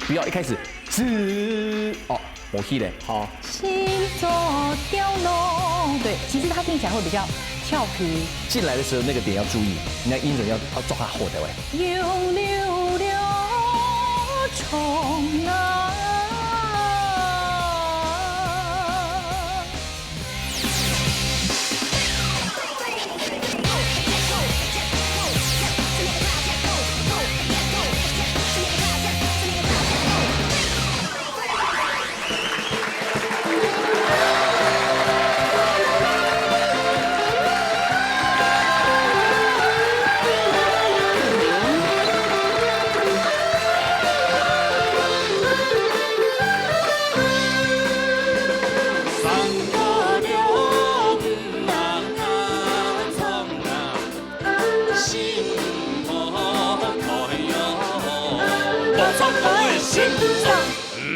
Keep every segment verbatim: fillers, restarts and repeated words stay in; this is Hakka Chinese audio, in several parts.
不要一开始，滋，哦，没气嘞，好。心做掉落。对，其实它听起来会比较俏皮。进来的时候那个点要注意，你的音准要，要抓好才会。用流了冲啊。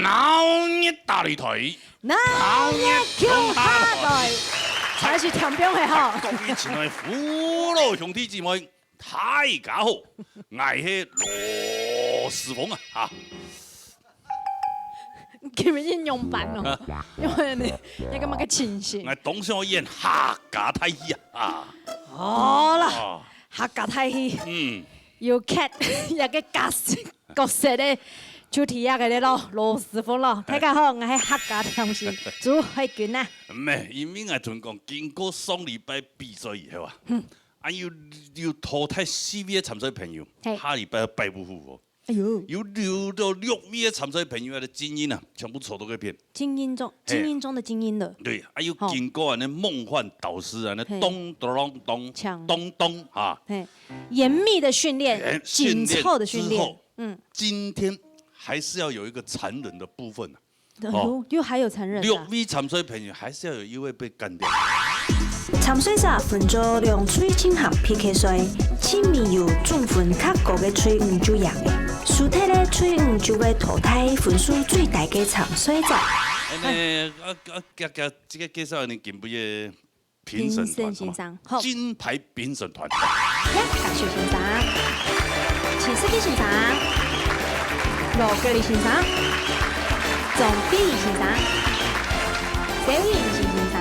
闹热大擂台，闹热共下來，還是champion个吼。各位親愛的父老兄弟姊妹，大家好，𠊎係羅斯峰啊，哈。今日用板哦，因為你，你幹嘛个情形？𠊎當想演客家大戲啊，啊。好啦，哦。客家大戲，嗯。有cat，一个角色，角色个，就提一个咧咯，羅斯峰咯。大家好，𠊎係客家甜心朱慧君啊。毋係，因為𠊎同你講，經過上禮拜比賽以後啊，嗯。啊，又，又淘汰四位个參賽朋友，嘿。下禮拜要拜五虎哦。哎喲。又留到六位个參賽朋友个精英啊，全部坐到該片。精英中，嘿。精英中的精英了。對，啊，又好。經過恁呢夢幻導師啊，恁呢嘿。咚咚咚，鏘。咚咚哈。嘿，嚴密的訓練，哎，緊湊的訓練。訓練之後，嗯。今天還是要有一個殘忍的部分啊。 哦。又，又還有殘忍的啊。六位參賽朋友還是要有一位被幹掉。參賽者分做兩隊進行P K賽，盡尾由總分較高个隊伍就贏了，輸忒个隊伍就會淘汰分數最低个參賽者。恁呢，啊，啊，介，介，這個介紹恁呢今晡日 評審團，評審先生，好。好。金牌評審團。葉教授先生，徐世基先生，羅國立先生，鍾碧先生，蕭穎琪先生。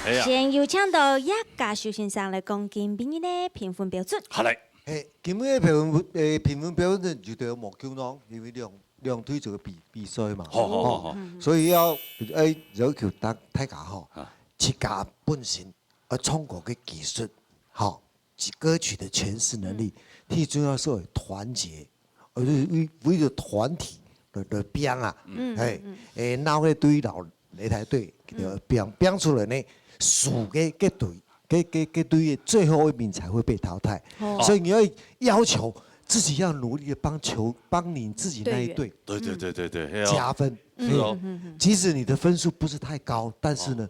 哎呀。先有請到葉教授先生來講今晡日个評分標準。好，來。嘿，今晡日个評分，呃，評分標準就對無共樣，因為兩，兩隊做个比，比賽嘛。好，好，好，好。哦，所以要，哎，要求大，大家吼，啊。 自家本身，呃，唱歌个技術，吼，及歌曲的詮釋能力，嗯。最重要係愛團結，而且為，為了團體來，來拚啊，嗯。嘿，嗯，嗯。誒，鬧熱隊摎擂台隊，嗯。拚，拚出來呢，輸个，个隊，个，个，个隊的最後一名才會被淘汰。哦。所以你要要求自己要努力地幫球，幫你自己那一隊隊員。對，對，對，對，對，嘿哦。加分。嗯，是哦。嗯，嗯，嗯。即使你的分數不是太高，但是呢，哦。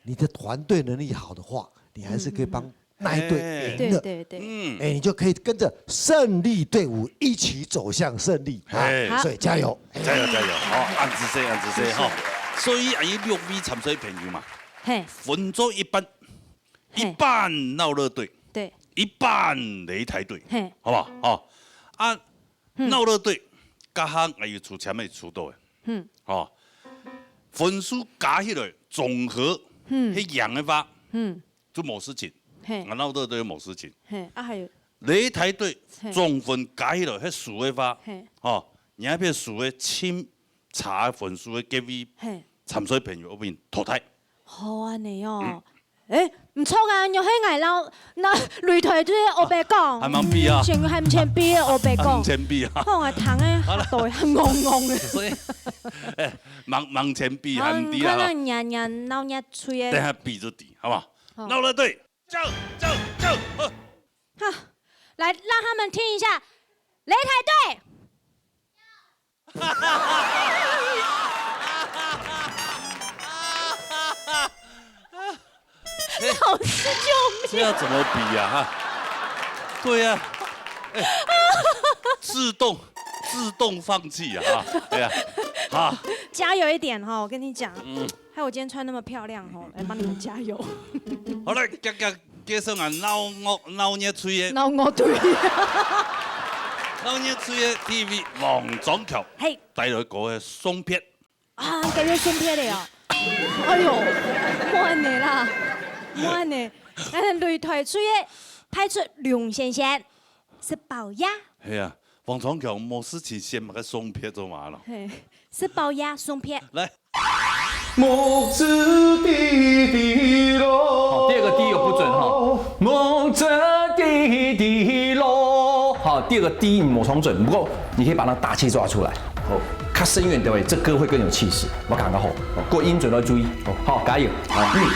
你的團隊能力好的話，你還是可以幫那一隊贏的。嗯，嗯，嗯。對，對，對。嗯。哎，你就可以跟著勝利隊伍一起走向勝利，啊，嘿。好。所以加油。加油，加油。好，恁仔細，恁仔細哈。謝謝。所以，啊，有六位參賽朋友嘛，嘿。分做一半，嘿。一半鬧熱隊，對。一半擂台隊，嘿。好不好？好。啊，嗯。鬧熱隊，這下𠊎有抽籤个抽到个，嗯。好。分數加起來，總和，嗯。係贏个話，嗯。 就無事情。嘿。啊，鬧熱隊就無事情。嘿，啊，還有。擂台隊嘿。總分加起來，係輸个話，嘿。吼，你該片輸个盡差分數个該位嘿。參賽朋友會分淘汰。好恁呢哦。嗯。誒，毋著啊，若係𠊎鬧，鬧擂台隊个烏白講。還吂比啊。嗯，先還毋曾比个烏白講。還毋曾比啊。好，𠊎聽个好啦。耳朵還戇戇个。所以，誒，吂，吂曾比，啊，還毋知啊。可能年年鬧熱隊个。等下比就知，好不好？ 好。鬧熱隊，走，走，走，好。好，來，讓他們聽一下擂台隊。老師救命！這要怎麼比呀，哈？對呀，哎，自動，自動放棄啊，哈，哎呀，哈。加油一點哈，我跟你講。嗯。 害我今天穿那麼漂亮吼，來幫你們加油。好了，遽遽結束啊，鬧熱鬧熱隊个。鬧熱隊。當然，最後第一位黃章強，嘿。帶來个送別。啊，今日送別个哦。哎喲，莫恁呢啦，莫恁呢。咱擂台最後派出龍先生，食飽夜。係啊，黃章強無事情先麼个送別做嘛咯？嘿，食飽夜送別。來。 木子弟弟咯。好，第二个D有不准哈。木子弟弟咯。好，第二个D你没唱准，不过你可以把那大气抓出来。好，较深远的位，这歌会更有气势。我感觉好，各位音准要注意。好，加油。好，嗯。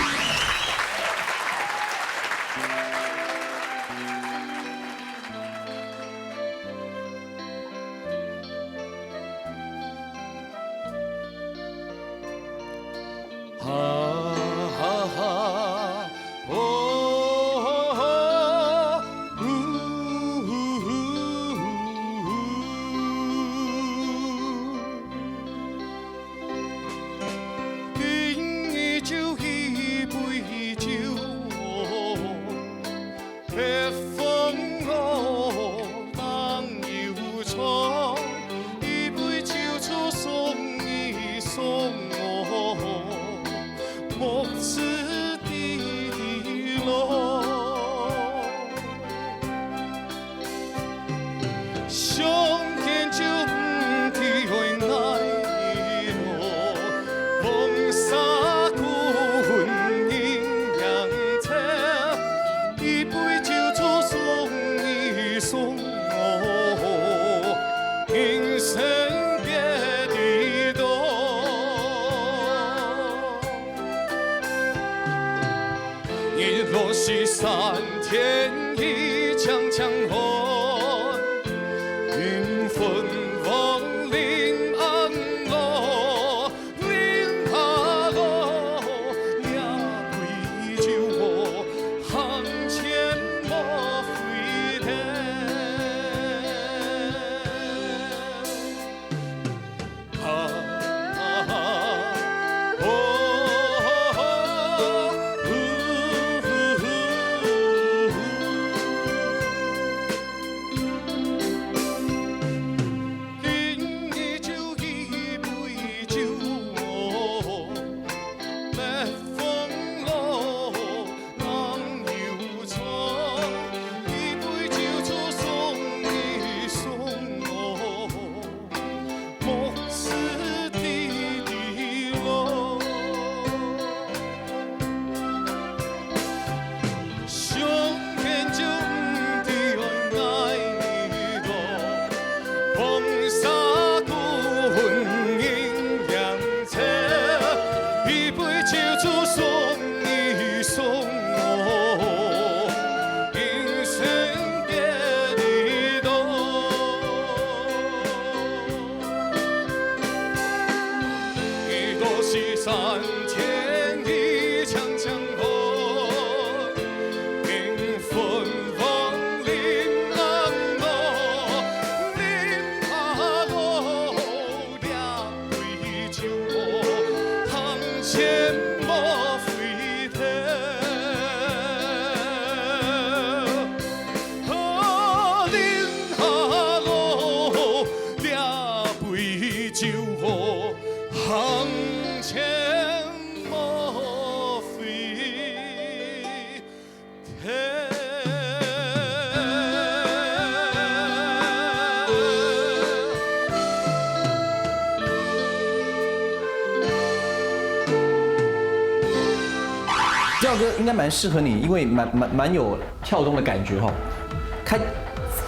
调哥应该蛮适合你，因为蛮蛮蛮有跳动的感觉哈，开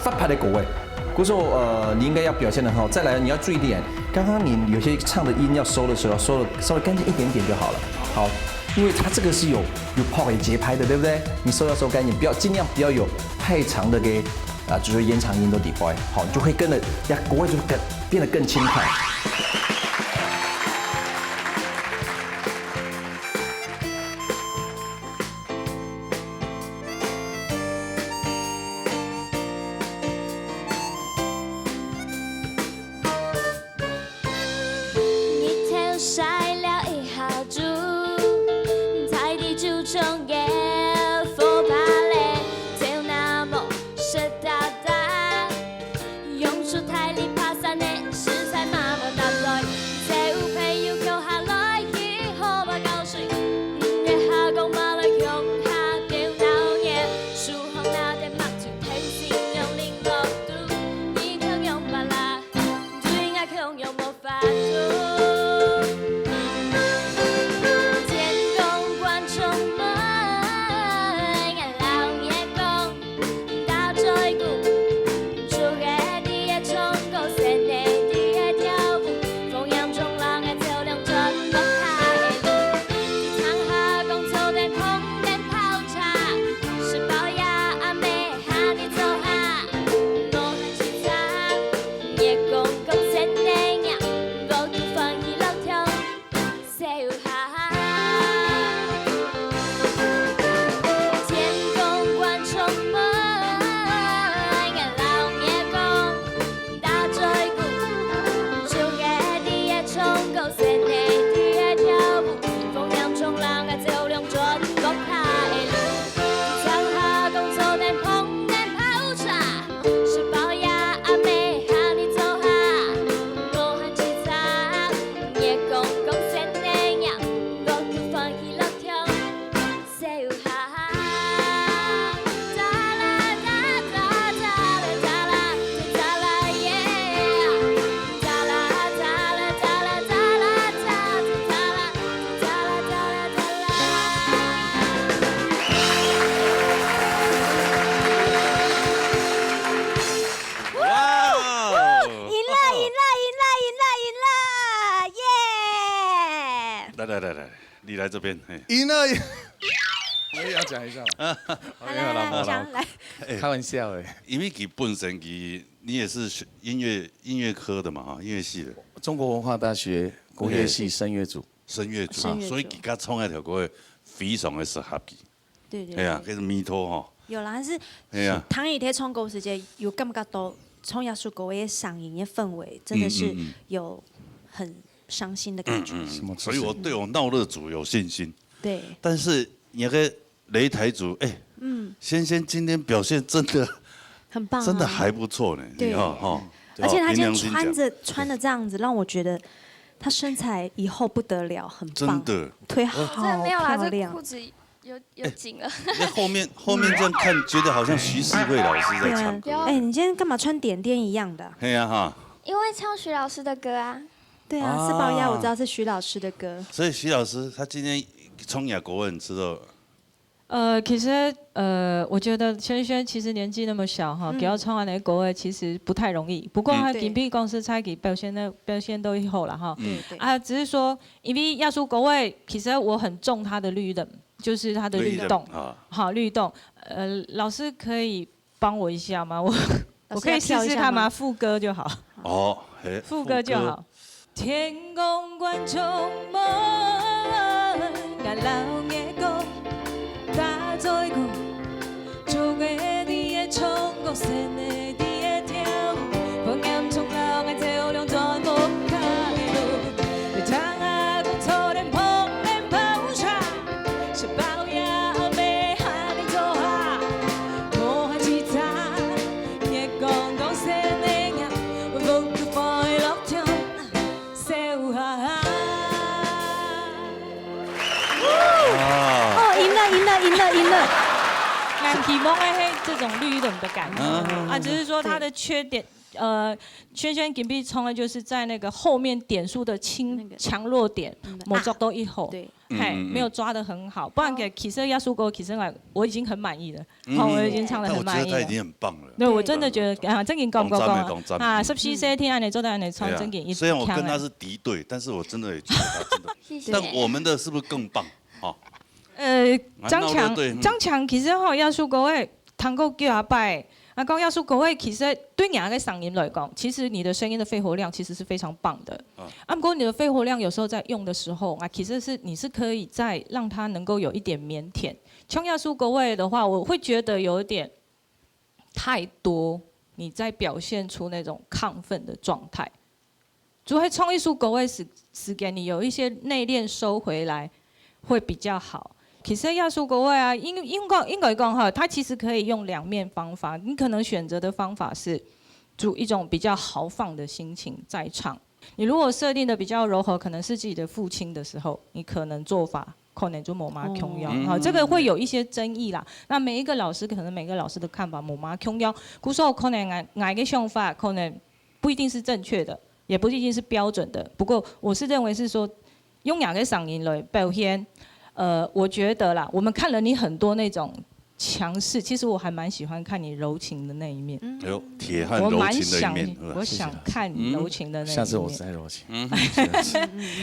发牌的口味。不过说，呃，你应该要表现得很好。再来，你要注意一点，刚刚你有些唱的音要收的时候，收的稍微干净一点点就好了。好，因为它这个是有有 pop 有节拍的，对不对？你收要收干净，不要尽量不要有太长的给啊，就是延长音都底 boy，好，你就会跟着，呀，国外就更变得更轻快。来来来，你来这边，嘿。贏了，我也要讲一下嘛。来来来，讲来。开玩笑哎，因为佢本身佢你也是学音乐音乐科的嘛哈，音乐系的。中国文化大学国乐系声乐组。声乐组，声乐组所以佢佮唱那条歌非常的适合佢。对对哎呀，对，这是迷途哈。有啦，但是哎呀，当你在唱歌时节，有感觉到唱耶稣歌的嗓音的氛围，真的是嗯嗯嗯有很伤心的感觉。什么？所以我对我闹热组有信心。对，但是你那个擂台组，哎，嗯，仙仙今天表现真的很棒啊，真的还不错呢，对你看哈，而且他今天凭良心讲穿着穿的这样子，让我觉得他身材以后不得了，很棒，真的，腿好这没有啦，这漂亮裤。子有有紧了。那后面后面这样看，觉得好像徐世惠老师在唱歌。有哎，你今天干嘛穿点点一样的？嘿呀哈，因为唱徐老师的歌啊。对啊，啊四宝鸭我知道是徐老师的歌。所以徐老师他今天冲雅国文之后，呃，其实呃，我觉得萱萱其实年纪那么小哈，嗯给她唱完那个国外其实不太容易。不过她嗯金碧公司才给表现的表现都以后了哈。对对，啊，只是说，因为耶稣国外，其实我很重她的律动，就是她的律动，啊，好律动。呃，老师可以帮我一下吗？我我可以试试看吗？副歌就好。哦，嘿，副歌就好。天公观中门，俺老爷公打嘴鼓，中个你也冲过，生个你也跳，不念冲浪个走两段不开路，当阿公抽点捧点泡茶，是包呀没喊你走啊，莫喊其他，也公公生个呀，我不放落跳。 啊，哦，赢了，赢了，赢了，赢了。蛮希望的是这种律动的感觉啊啊，只是说它的缺点，呃，萱萱金碧冲的就是在那个后面点数的轻那个强弱点嗯，没抓到一好，对，嘿，嗯嗯没有抓得很好，不然给其实耶稣国其实我我已经很满意了，好，我已经唱的但我很满意了觉得他已。经很棒了。对，我真的觉得啊，正经讲讲当赞美当赞美讲啊，十四岁天安你做得安尼唱，对啊正经一虽然我跟腔的他是敌对，但是我真的也觉得他真的。谢谢。但我们的是不是更棒？哈，呃，蛮张强闹热对，嗯张强其实吼，耶稣国会谈过几下拜，啊，讲耶稣国会其实对你个嗓音来讲，其实你的声音的肺活量其实是非常棒的。啊啊，不过你的肺活量有时候在用的时候啊，其实是你是可以再让它能够有一点腼腆。像耶稣国会的话，我会觉得有一点太多，你在表现出那种亢奋的状态。就会唱一首歌的时时间，你有一些内敛收回来，会比较好。其实耶稣国会啊，应应该应该讲哈，它其实可以用两面方法。你可能选择的方法是，就一种比较豪放的心情在唱。你如果设定的比较柔和，可能是自己的父亲的时候，你可能做法可能就无嘛共样。哦好，这个会有一些争议啦。那每一个老师可能每个老师的看法无嘛共样，故所可能俺俺个想法可能不一定是正确的，也不一定是标准的。不过我是认为是说，用雅个嗓音来表现，呃，我觉得啦，我们看了你很多那种强势，其实我还蛮喜欢看你柔情的那一面。哎呦，铁汉我蛮柔情的一想面，是，吧我想看你柔情的那一面。下次我再柔情。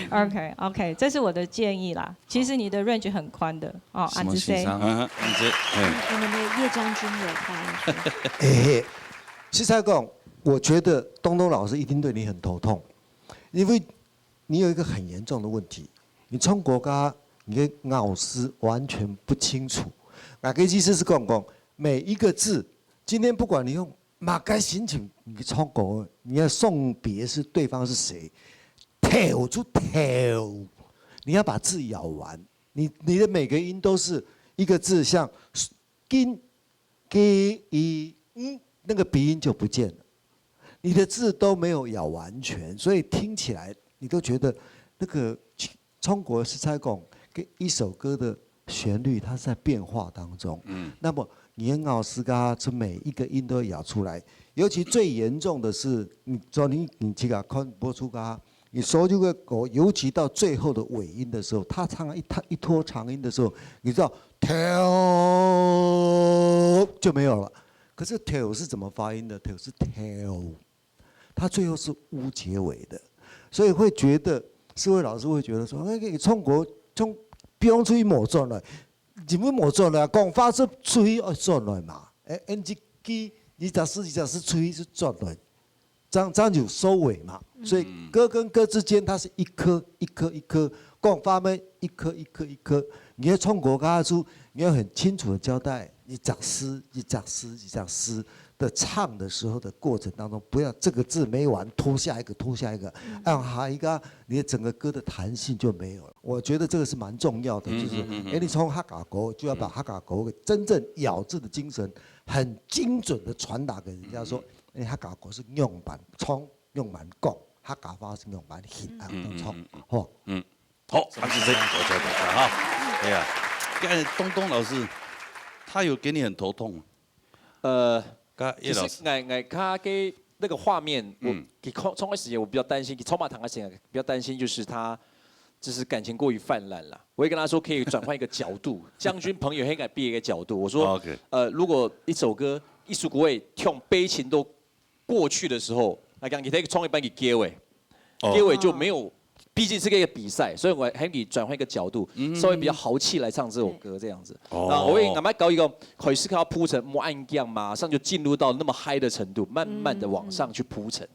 OK OK，这是我的建议啦。其实你的 range 很宽的哦，什么安之情商？嗯，你这，哎，我们的叶将军有话要说。哎嘿，实在讲，我觉得东东老师一定对你很头痛，因为你有一个很严重的问题，你唱歌个你的咬字完全不清楚。我的意思是讲讲每一个字，今天不管你用哪个心情，你唱歌，你要送别是对方是谁，跳就跳，你要把字咬完。你你的每个音都是一个字，像金 g i n，那个鼻音就不见了。你的字都没有咬完全，所以听起来你都觉得那个中国是在讲跟一首歌的旋律，它是在变化当中。嗯，那么你很好是跟它这每一个音都咬出来，尤其最严重的是，你昨天你去给他看播出啊，你所有的歌，尤其到最后的尾音的时候，他唱一他一拖长音的时候，你知道跳就没有了。可是跳是怎么发音的？跳是跳，它最后是乌结尾的，所以会觉得四位老师會覺得說，哎，你唱歌，唱，比方出去無轉來，日本無轉來，講話就出去愛轉來嘛。哎，N G K，你假使，你假使出去就轉來，這樣，這樣有收尾嘛。所以歌跟歌之間，它是一顆一顆一顆，講話咩，一顆一顆一顆。你愛唱歌，你要很清楚的交代，你假使，你假使，你假使。 的唱的時候的過程當中，不要這個字沒完拖下一個，拖下一個，啊，下一個，你的整個歌的彈性就沒有了。我覺得這個是蠻重要的，就是，哎，你唱客家歌就要把客家歌的真正咬字的精神很精準的傳達給人家說，哎，客家歌是仰般唱，仰般講，客家話是仰般寫，啊，恁樣唱，吼。 好，還是這，多謝大家哈。哎呀，剛才東東老師，他有給你很頭痛嗎？呃，剛剛葉老師，其實𠊎，𠊎看該那個畫面，我，嗯。佢唱，唱的時間我比較擔心，佢唱馬糖的時間比較擔心，就是他，就是感情過於氾濫了。我也跟他說可以轉換一個角度，將軍朋友應該變一個角度。我說，哦，OK。呃，如果一首歌，一首歌會用悲情都過去的時候，來講，你可以唱一半給結尾。 哦。結尾就沒有，畢竟是個比賽，所以𠊎喊佢轉換一個角度，稍微比較豪氣來唱這首歌這樣子。哦。那我會慢慢搞一個，開始靠鋪陳，莫按這樣，馬上就進入到那麼嗨的程度，慢慢的往上去鋪陳。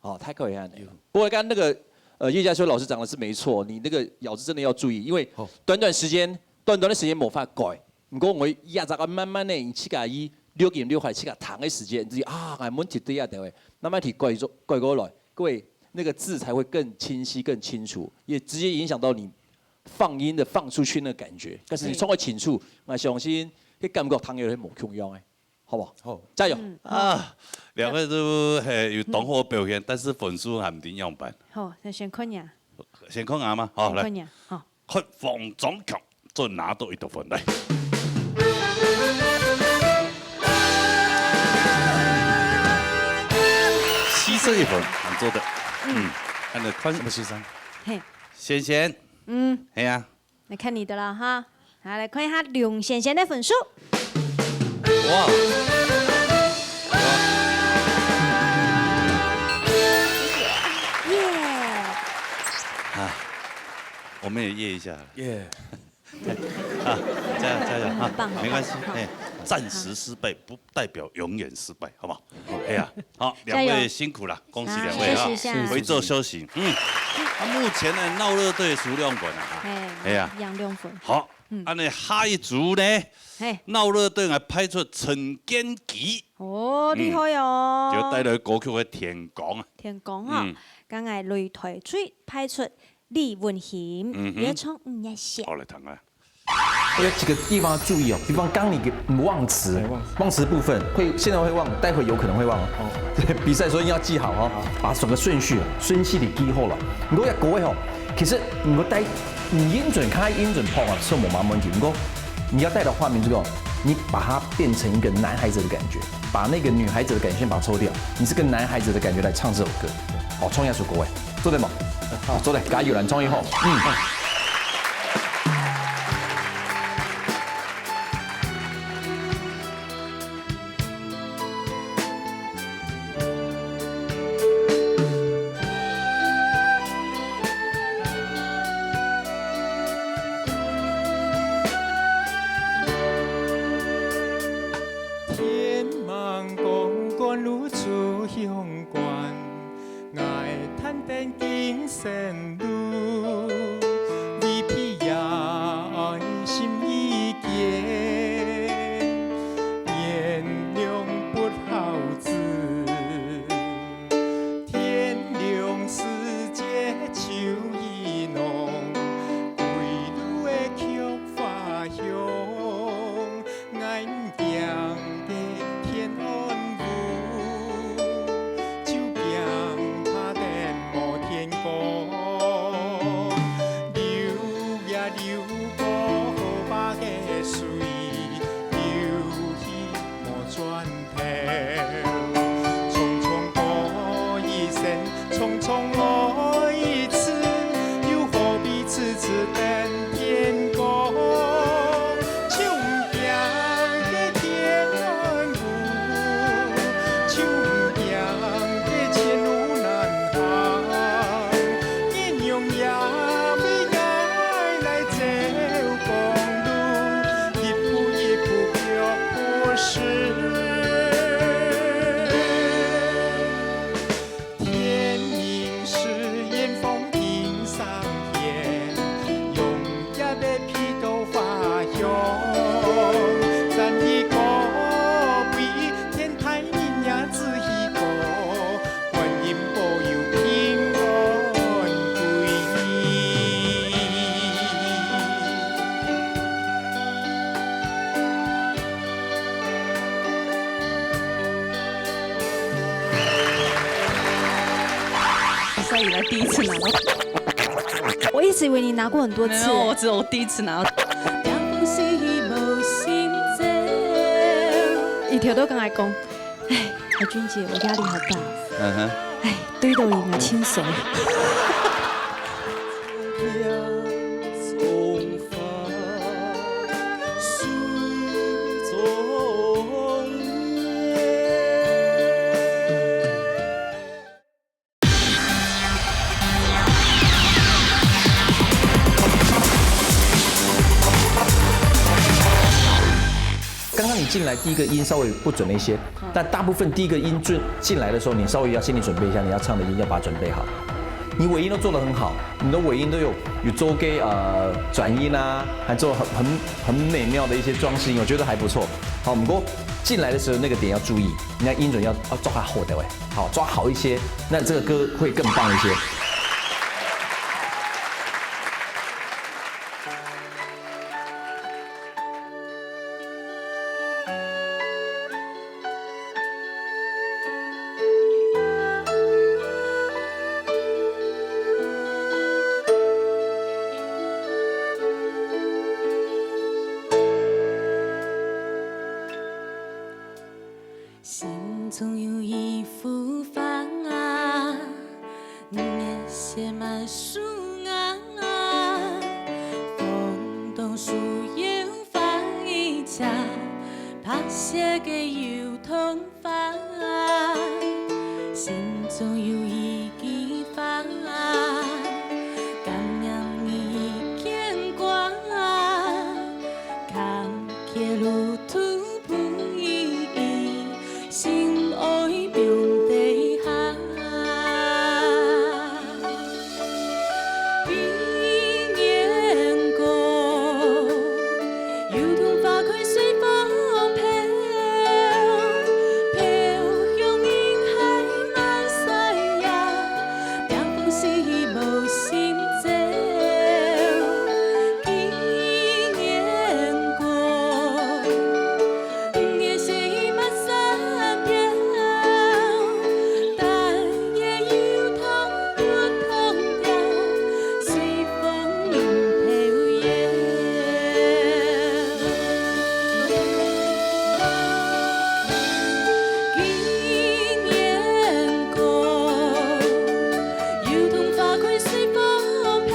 哦，太可以了。不過剛剛那個，呃，葉佳秋老師講的是沒錯，你那個咬字真的要注意，因為短短時間，短短的時間無法改。 毋過𠊎也在該慢慢个，自家去溜緊溜快，自家彈个時間，你知啊，𠊎問題對啊，對，慢慢去改做，改過來，各位那個字才會更清晰、更清楚，也直接影響到你放音的放出去那感覺。但是你唱个清楚，𠊎相信，該感覺聽起來無共樣个，好不好？好。加油！嗯，啊，兩位都，嘿，有當好表現，但是分數還毋定樣般。好，那先看呀。先看啊嘛，好，來。先看呀，好。 看黃章強做拿到幾多分來。四十一分，還做得。嗯，嗯，還得看什麼先生？嘿。先生。嗯。哎呀。來看你的了哈。好，來看一下龍先生的分數。 哇！耶！啊，我們也耶一下。耶！啊，加油加油啊！很棒，很棒，沒關係，很棒。哎，暫時失敗不代表永遠失敗，好不好？哎呀，好，兩位辛苦了，恭喜兩位啊！謝謝。回座休息。嗯，啊，目前呢，鬧熱隊輸兩分啊，哈。哎呀，贏兩分。好，嗯，恁呢下一組呢？ 嘿，鬧熱隊𠊎派出陳建騏，哦，厲害哦！就帶來歌曲个天光啊。天光哈，嗯，剛才擂台隊派出李文興，嗯哼，也唱五月雪。好，來聽啊。有幾個地方要注意哦，比方剛你給忘詞，哎，忘詞。忘詞部分會，現在會忘，待會有可能會忘哦。對，比賽時候一定要記好哦，把整個順序順序給記好了。你如果要改吼，其實你要帶，你音準開音準好啊，是無問題。不過 你要帶到畫面這個，你把它變成一個男孩子的感覺，把那個女孩子的感覺先把它抽掉，你是個男孩子的感覺來唱這首歌。哦，創意要出國哎，做得嗎？好，做得，加油啦，創意好，嗯。 天茫光，趕路出鄉關，𠊎貪等金生路，為避夜暗心已堅，原諒不孝子。 天涼時節秋意濃，歸路个菊花香。𠊎毋驚得天暗烏，就驚怕等無天光。你来第一次拿到。我一直以为你拿过很多次。没有，我只有第一次拿到。一条都跟我讲，哎，海君姐，我压力好大。嗯哼。哎，对到你啊，轻松。刚刚你进来第一个音稍微不准了一些，但大部分第一个音准进来的时候，你稍微要心理准备一下，你要唱的音要把它准备好。你尾音都做得很好，你的尾音都有有做给呃转音啊，还做很很很美妙的一些装饰音，我觉得还不错。好，我们过进来的时候那个点要注意，你看音准要要抓好的喂，好抓好一些，那这个歌会更棒一些。心中有一幅画啊，你的血满树啊，风动树叶发一家，白雪个油桐花，心中有一句话，感念你牵挂，坎坷路途不易行，心爱放低下。纪念歌。 油桐花开随风飘，飘向人海满山野，凉风吹无心焦。纪念歌，五月雪满山腰，淡月油桐不同调，随 风飘摇。纪念歌，油桐花开随风飘，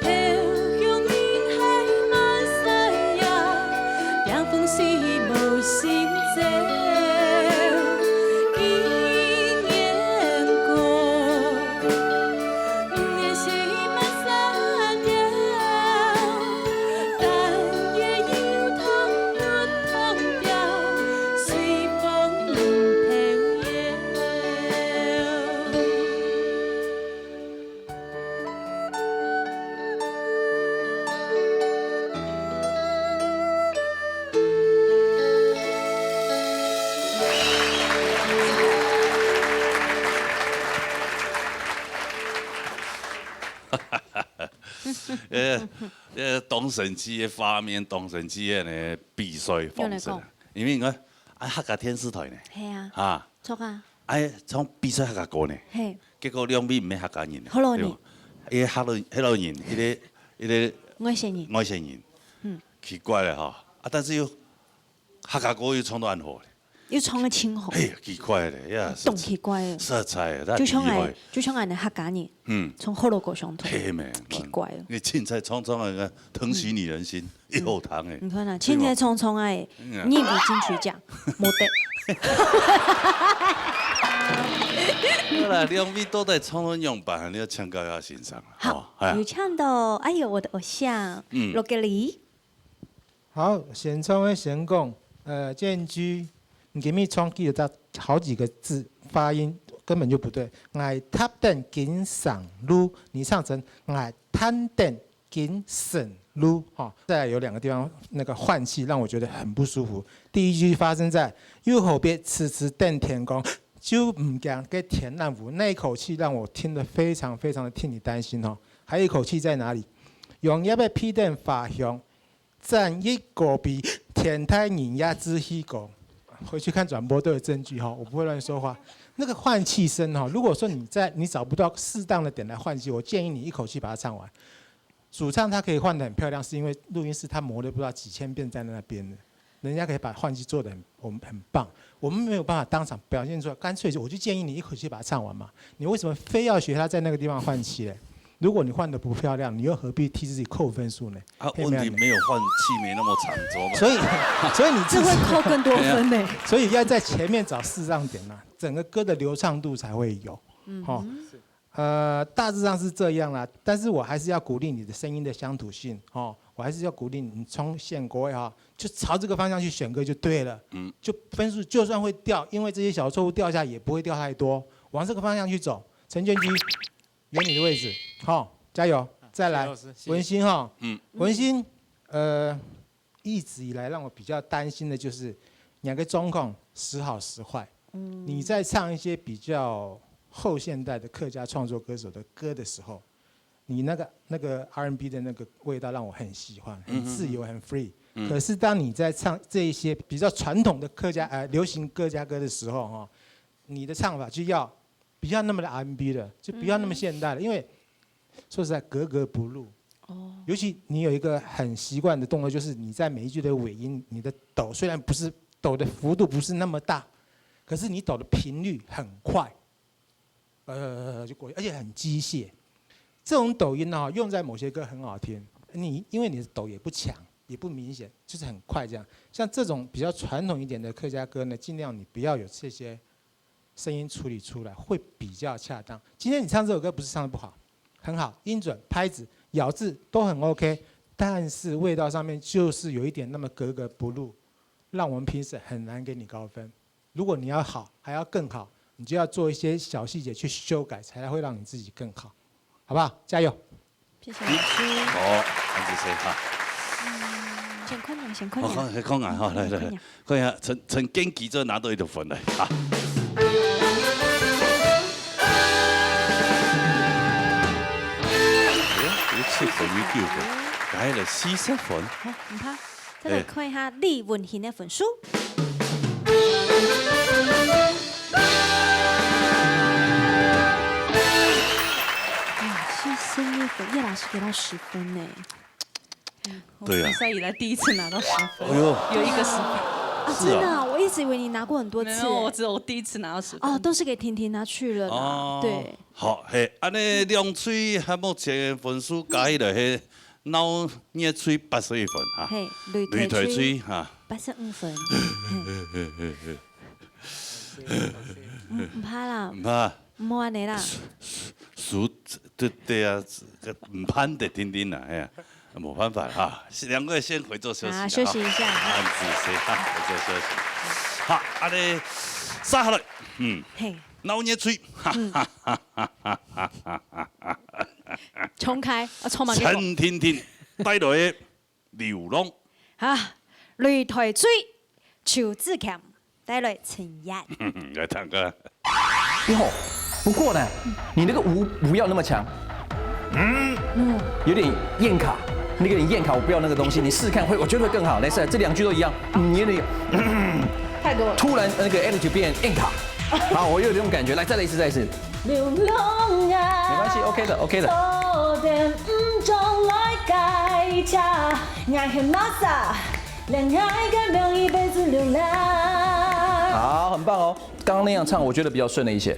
飘向人海满山野，凉风吹无心焦。纪念歌。 呃，呃，当神奇个画面，当神奇个呢比赛方式。用来讲。因为你看，啊，客家电视台呢，系啊，啊，错啊，哎，从比赛客家歌呢，嘿，结果两边毋系客家人呢，河洛人，对无？一个河洛，河洛人，一个，一个外省人，外省人，嗯，奇怪了哈，啊，但是又 客家歌又唱到恁好咧。又唱个清好。嘿，奇怪咧，呀，當奇怪个。實在，真厲害。就像𠊎，就像𠊎个客家人，嗯，唱河洛歌相同。嘿咩，奇怪个。你凊彩唱唱个，疼惜女人心，一口糖哎。你看啊，凊彩唱唱哎，入围金曲獎，無得。好啦，兩位到底唱到仰般，你愛請教一下先生。好，有請到，哎喲，我的偶像，嗯，羅格里。 好，先唱个先講，呃，建居，你今日唱幾个字，好幾个字，發音根本就不對。𠊎踏等緊上路，你唱成𠊎探等緊順路，哈。再來有兩个地方那個換氣，讓我覺得很不舒服。第一句發生在又何必痴痴等天光，就毋驚該天暗晬，那一口氣讓我聽得非常非常的替你擔心哈。還有一口氣在哪裡？用葉仔披等花香， 展翼高飛，天大人也志氣高。回去看轉播都有證據哈，我不會亂說話。那个换气声哈，如果说你在，你找不到适当的点来换气，我建议你一口气把它唱完。主唱他可以换得很漂亮，是因为录音室他磨了不知道几千遍在那边的，人家可以把换气做得很，我们很棒，我们没有办法当场表现出来，干脆就，我就建议你一口气把它唱完嘛。你为什么非要学他在那个地方换气嘞？如果你换得不漂亮，你又何必替自己扣分数呢？啊，可以没有问题没有换气，没那么长，怎么办？所以，所以你自己这会扣更多分呢。所以要在前面找适当点呐、整个歌的流畅度才会有。嗯，哈，呃，大致上是这样啦。但是我还是要鼓励你的声音的乡土性，哦，我还是要鼓励你从现国外哈，就朝这个方向去选歌就对了。嗯，就分数就算会掉，因为这些小错误掉下也不会掉太多，往这个方向去走。陈建基，有你的位置，好，加油，再来，谢谢老师谢谢文心哈，嗯，文心，呃，一直以来让我比较担心的就是你那个状况时好时坏。你在唱一些比较后现代的客家创作歌手的歌的时候，你那个那个 R and B 的那个味道让我很喜欢，很自由，很 free。可是当你在唱这一些比较传统的客家呃流行客家歌的时候，哈，你的唱法就要不要那么的 R and B 了，就不要那么现代了，因为说实在格格不入。哦，尤其你有一个很习惯的动作，就是你在每一句的尾音，你的抖虽然不是抖的幅度不是那么大，可是你抖的频率很快，呃，就过去，而且很机械。这种抖音呢，用在某些歌很好听，你因为你的抖也不强，也不明显，就是很快这样。像这种比较传统一点的客家歌呢，尽量你不要有这些声音处理出来，会比较恰当。今天你唱这首歌不是唱的不好，很好，音准、拍子、咬字都很 OK，但是味道上面就是有一点那么格格不入，让我们评审很难给你高分。如果你要好，还要更好，你就要做一些小细节去修改，才会让你自己更好，好不好？加油！谢谢老师。好，恁仔細哈。先看呀，先看我呀。看看看啊，好，来来来，看一下陈陈建基这拿到一个分来啊。哎呦，有七分有九分，加起来四十分。好，毋怕。再来看一下李文興的分數。哇，四十一分，葉老师给到十分呢。对啊比赛以来第一次拿到十分，哎呦，有一个十分。啊，是啊真的啊，我一直以为你拿过很多次没有，我欸。只有我第一次拿到十分。哦，都是给婷婷拿去了啦。哦，对，好，嘿，安尼两队还目前分数加起来，嘿，闹热隊八十一分哈，嘿，擂擂台台队哈，八十五分。嗯，毋怕啦，毋怕，毋好安尼啦。输，对对啊，毋怕得定定啦，哎呀，没办法哈，两个先回座休息啦啊，休息一下。哈，啊，仔细哈，回座休息。好，安尼，接下来，嗯，嘿，闹热队，哈哈哈哈哈哈哈哈。重开，啊，重来给我。陈婷婷带来的流浪。啊，擂台队，邱志强带来陈燕。来唱歌。哟，不过呢，你那个五不要那么强，嗯，有点咽卡，那个有点咽卡，我不要那个东西，你试试看，会，我觉得会更好。来，试，这两句都一样，嗯，有点，太多了。突然那个 attitude 变硬卡，好，我有这种感觉。来，再来一次，再来一次。流浪啊，没关系，OK 的，OK 的。多点毋准来改嫁，爱很马萨，恋爱个名一辈子流浪。好，很棒哦。刚刚那样唱，我觉得比较顺了一些。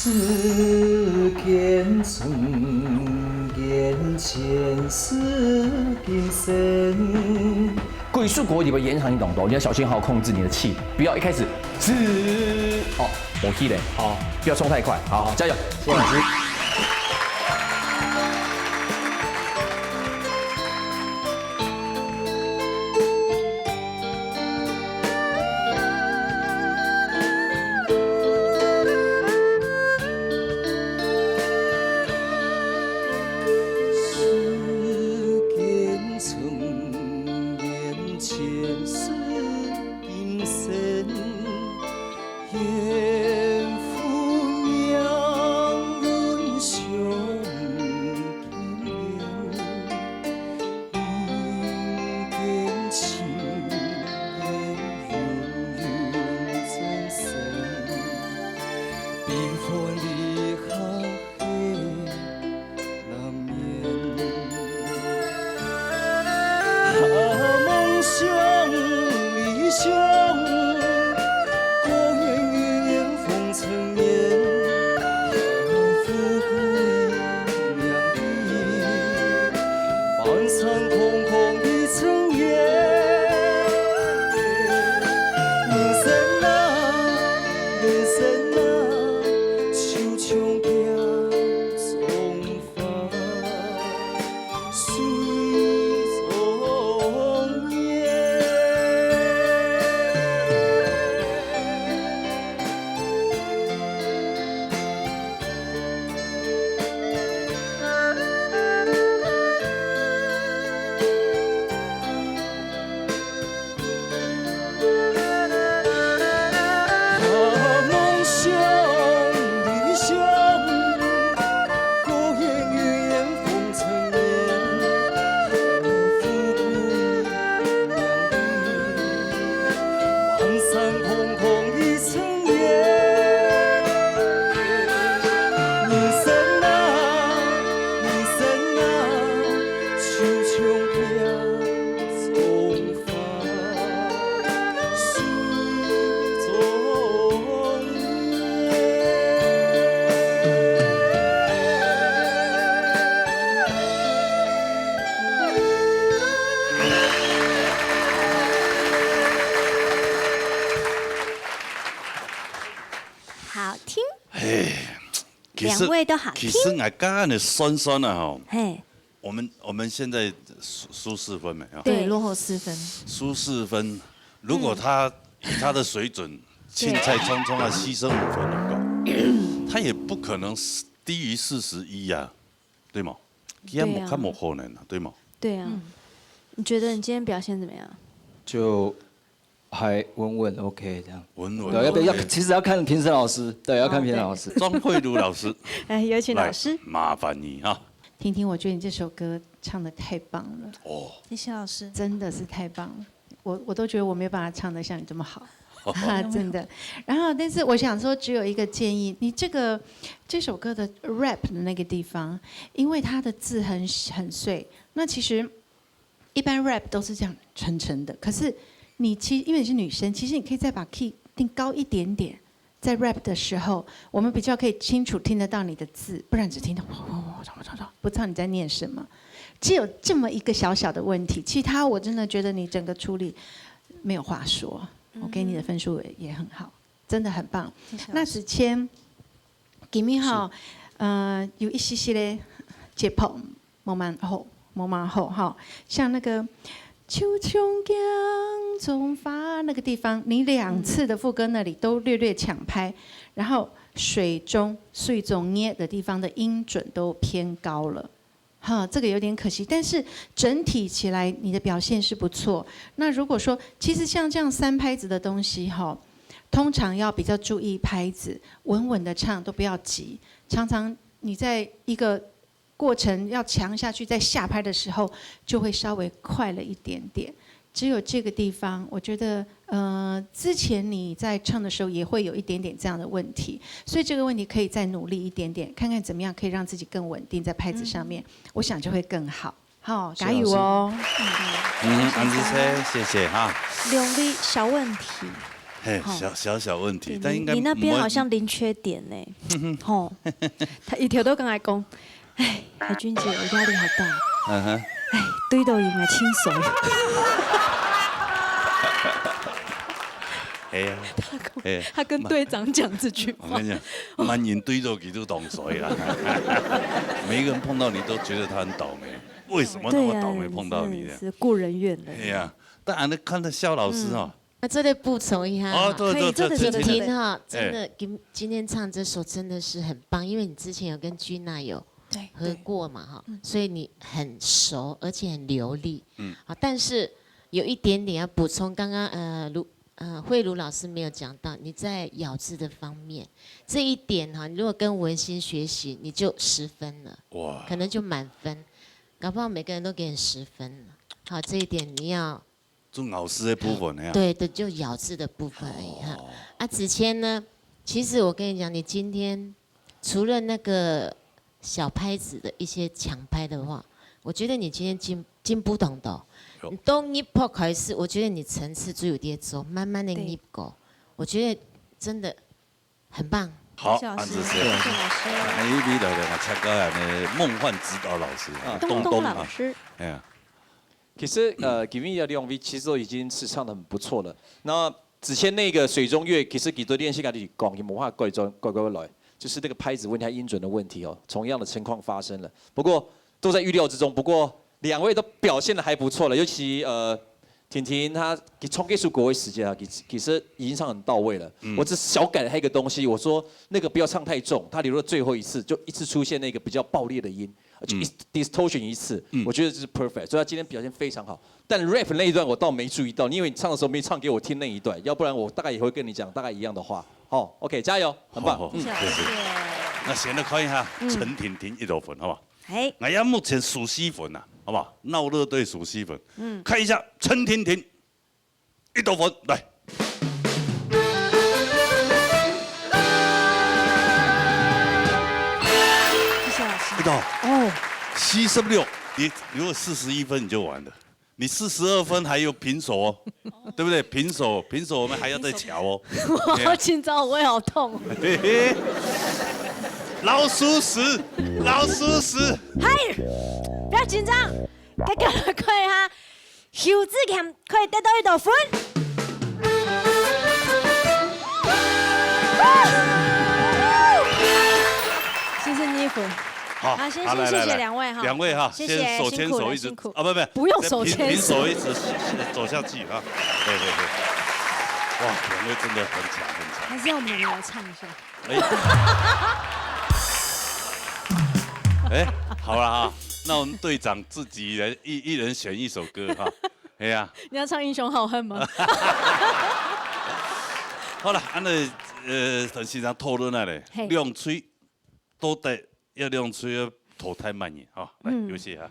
世间春，眼前是今生。贵树国里边演唱一段多，你要小心，好好控制你的气，不要一开始是哦，我气嘞，好，不要冲太快，好，加油，谢谢老师。好听。其实，两位都好听。其实我刚刚的酸酸啊，吼，嘿，我们，我们现在输，输四分没有？对，落后四分。输四分，如果他以他的水准，凊彩创创啊，牺牲五分能够，他也不可能低于四十一啊，对吗？对啊。也没，他没可能啊，对吗？对啊。你觉得你今天表现怎么样？就还稳稳 OK 这样。稳稳对，要不要？OK。其实要看评审老师，对，要看评审老师。庄慧如老师，哎，有请老师。来，麻烦你哈。婷婷，我觉得你这首歌唱得太棒了，哦，谢谢老师。真的是太棒了，我，我都觉得我没有办法唱得像你这么好，真的。然后，但是我想说，只有一个建议，你这个，这首歌的 rap 的那个地方，因为它的字很，很碎，那其实一般 rap 都是这样沉沉的，可是你其，因为你是女生，其实你可以再把 key 定高一点点，在 rap 的时候，我们比较可以清楚听得到你的字，不然只听到不知道你在念什么。只有这么一个小小的问题，其他我真的觉得你整个处理没有话说。我给你的分数也，也很好，真的很棒。谢谢老师。那子谦，今日哈，呃，有一些些的节拍 慢慢吼，慢慢吼哈，像那个秋秋江中发那个地方，你两次的副歌那里都略略抢拍，然后水中，水中月的地方的音准都偏高了，哈，这个有点可惜。但是整体起来，你的表现是不错。那如果说，其实像这样三拍子的东西哈，通常要比较注意拍子，稳稳的唱，都不要急。常常你在一个过程要强下去，在下拍的时候就会稍微快了一点点。只有这个地方，我觉得，呃，之前你在唱的时候也会有一点点这样的问题，所以这个问题可以再努力一点点，看看怎么样可以让自己更稳定在拍子上面，我想就会更好。好，谢谢老师。加油哦！嗯，安之车，谢谢哈。两个小问题，哎，好。小，小小问题，对，但应该你，你那边好像零缺点呢。吼，他一条都跟我讲，哎，海君姐，我压力好大。嗯哼。哎，对到应该清水。哎呀，他跟，哎呀，他跟队长讲这句话。我跟你讲，蛮人对到佢都当衰啦。每一个人碰到你都觉得他很倒霉，为什么那么倒霉碰到你呢？对啊，是，是故人怨人。哎呀，但俺看到萧老师哦，那这里补充一下哈，哦，对，对，对，对，婷婷哈，对，对，对。真的，今，今天唱这首真的是很棒，因为你之前有跟君娜有对，合过嘛哈，对。嗯。所以你很熟，而且很流利。嗯。好，但是有一点点要补充，刚刚，呃，卢，呃，慧茹老师没有讲到，你在咬字的方面，这一点哈，你如果跟文心学习，你就十分了，哇。可能就满分，搞不好每个人都给你十分了。好，这一点你要 就咬字的部分呀。对，对，就咬字的部分而已哈。哦。啊，子谦呢？其实我跟你讲，你今天除了那个小拍子的一些抢拍的话，我觉得你今天进，进步当多。有。你从入学开始，我觉得你层次就有点走，慢慢的对。入过，我觉得真的很棒。好，谢老师，安子谢。谢谢老师。那还有一位来了，参加俺的梦幻指导老师啊，啊。东东东啊。老师。哎呀。 其实，呃，今日个两位其实都已经是唱得很不错了。那子谦那个水中月，其实佢對練習佢就講，佢無法改轉，改，改過來，就是那个拍子問題、音準的问题哦，同樣的情況發生了。不過都在預料之中。不過兩位都表現得還不錯了，尤其，呃，婷婷她，佢唱這首歌的時間啊，其，其實已經唱很到位了。嗯。我只小改了她一個東西，我說那個不要唱太重，她留了最後一次，就一次出現那個比較爆裂的音。 就一，嗯。distortion 一次，嗯。我觉得这是 perfect，所以他今天表现非常好。但 rap 那一段我倒没注意到，因为你唱的时候没唱给我听那一段，要不然我大概也会跟你讲大概一样的话。好，OK，加油，很棒。好，好，嗯。谢谢。那先来看一下，嗯。陈婷婷一百分，好不好？哎。哎呀，目前输四分啊，好不好？闹热队输四分，嗯。看一下陈婷婷 一百分，来。谢谢老师。一百。哦。四十六，你如果四十一分你就完了，你四十二分还有平手哦，对不对？平手，平手我们还要再瞧哦。我好紧张，我胃好痛。嘿嘿。老鼠屎，老鼠屎。嗨，不要紧张，大家来看一下。 許志強可以得到幾多分？四十二分。好，好，先，好，來，先謝謝兩位哈。來，來。兩位哈，謝謝，先手牽手一直，辛苦了，辛苦。啊，不，不，不用手牽手。平，平手一直走下去哈。對，對，對。哇，兩位真的很強，很強。還是要我們來唱一下。 哎。哎，好了哈，那我们队长自己人，一，一人选一首歌哈。哎呀。你要唱《英雄好汉》吗？好了，俺们，呃，先生讨论啊嘞，嘿。兩隊到底要两队要淘汰么人哈？来，嗯。休息一下。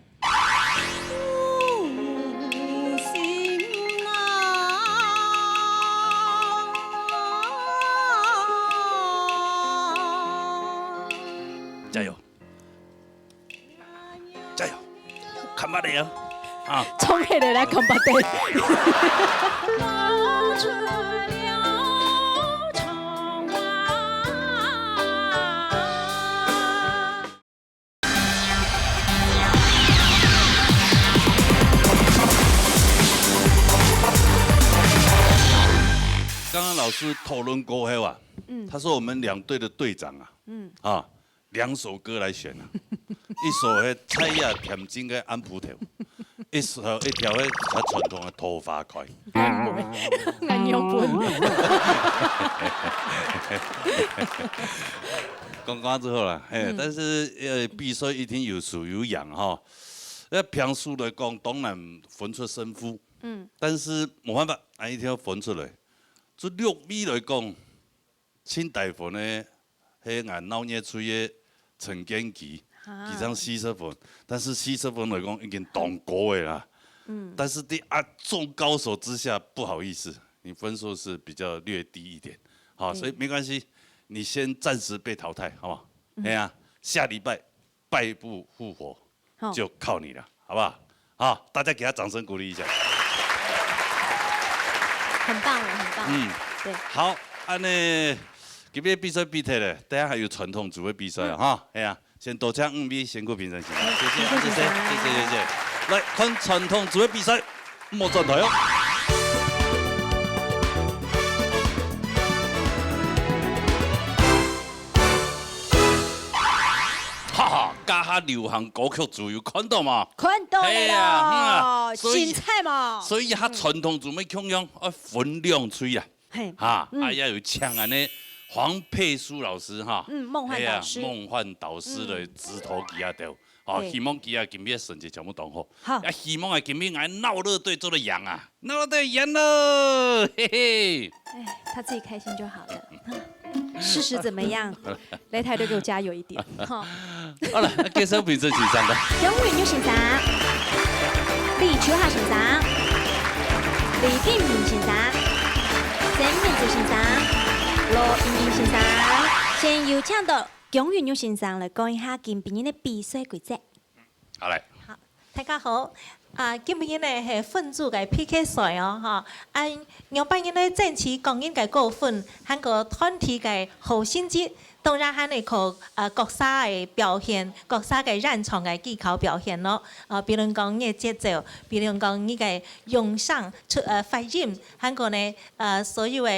加油！加油！看吧你啊！啊！衝起來，來，看吧你！ 刚刚老师讨论过后啊，嗯。他说我们两队的队长啊，嗯。啊，两首歌来选啊，一首是蔡雅甜心的《暗晡頭》，一首，一条是较传统的《桃花开》。俺娘分。讲讲之后啦，嘿，嗯。但是，呃，比赛一定有输有赢哈。那平手来讲，当然分出胜负。嗯。但是没办法，俺一定要分出来。这六位来讲， 清大分的，是俺闹热队的陈建骐，啊。佢正四十分，但是四十分来讲已经当高的啦。嗯。但是在压众高手之下，不好意思，你分数是比较略低一点。好，对。所以没关系，你先暂时被淘汰，好不好？嗯。哎呀，下礼拜败部复活，好。就靠你了，好不好？好，大家给他掌声鼓励一下。很棒了，很棒。嗯。好，恁呢，今日比賽比忒了，等下還有傳統組个比賽啊，哈，係啊，先多謝五位選手評審先生，謝謝，謝謝，謝謝，謝謝。來，看傳統組个比賽，莫轉台哦。哈哈，這下流行歌曲組有看到無？看到了，係啊，嗯啊，所以，精彩嘛。所以哈，傳統組个共樣愛分兩隊啊。 嘿，哈，嗯。啊，也有請恁呢黃佩書老師哈，嗯，夢幻導師。係啊，夢幻導師來指導佢兜。哦，對。希望佢兜今日成績全部當好。好。也希望啊，今日𠊎鬧熱隊做得贏啊，鬧熱隊贏了，嘿嘿。哎，他自己開心就好了。事實怎麼樣？擂台都給我加油一點，哈。 好了，那介紹評審先生吧。鍾雲玉先生、李秋霞先生、李定明先生、曾明珠先生、羅一鳴先生，先有請到鍾雲玉先生來講一下今晡日个比賽規則。好，來。好，大家好。啊，今晡日呢係分組个P K賽哦，哈。啊，仰般呢爭取個人个高分，還過團體个好成績， 當然還係靠，呃，各儕个表現，各儕个演唱个技巧表現咯。呃，比如講你个節奏，比如講你个用聲、出，呃，發音，還過呢，呃，所有个，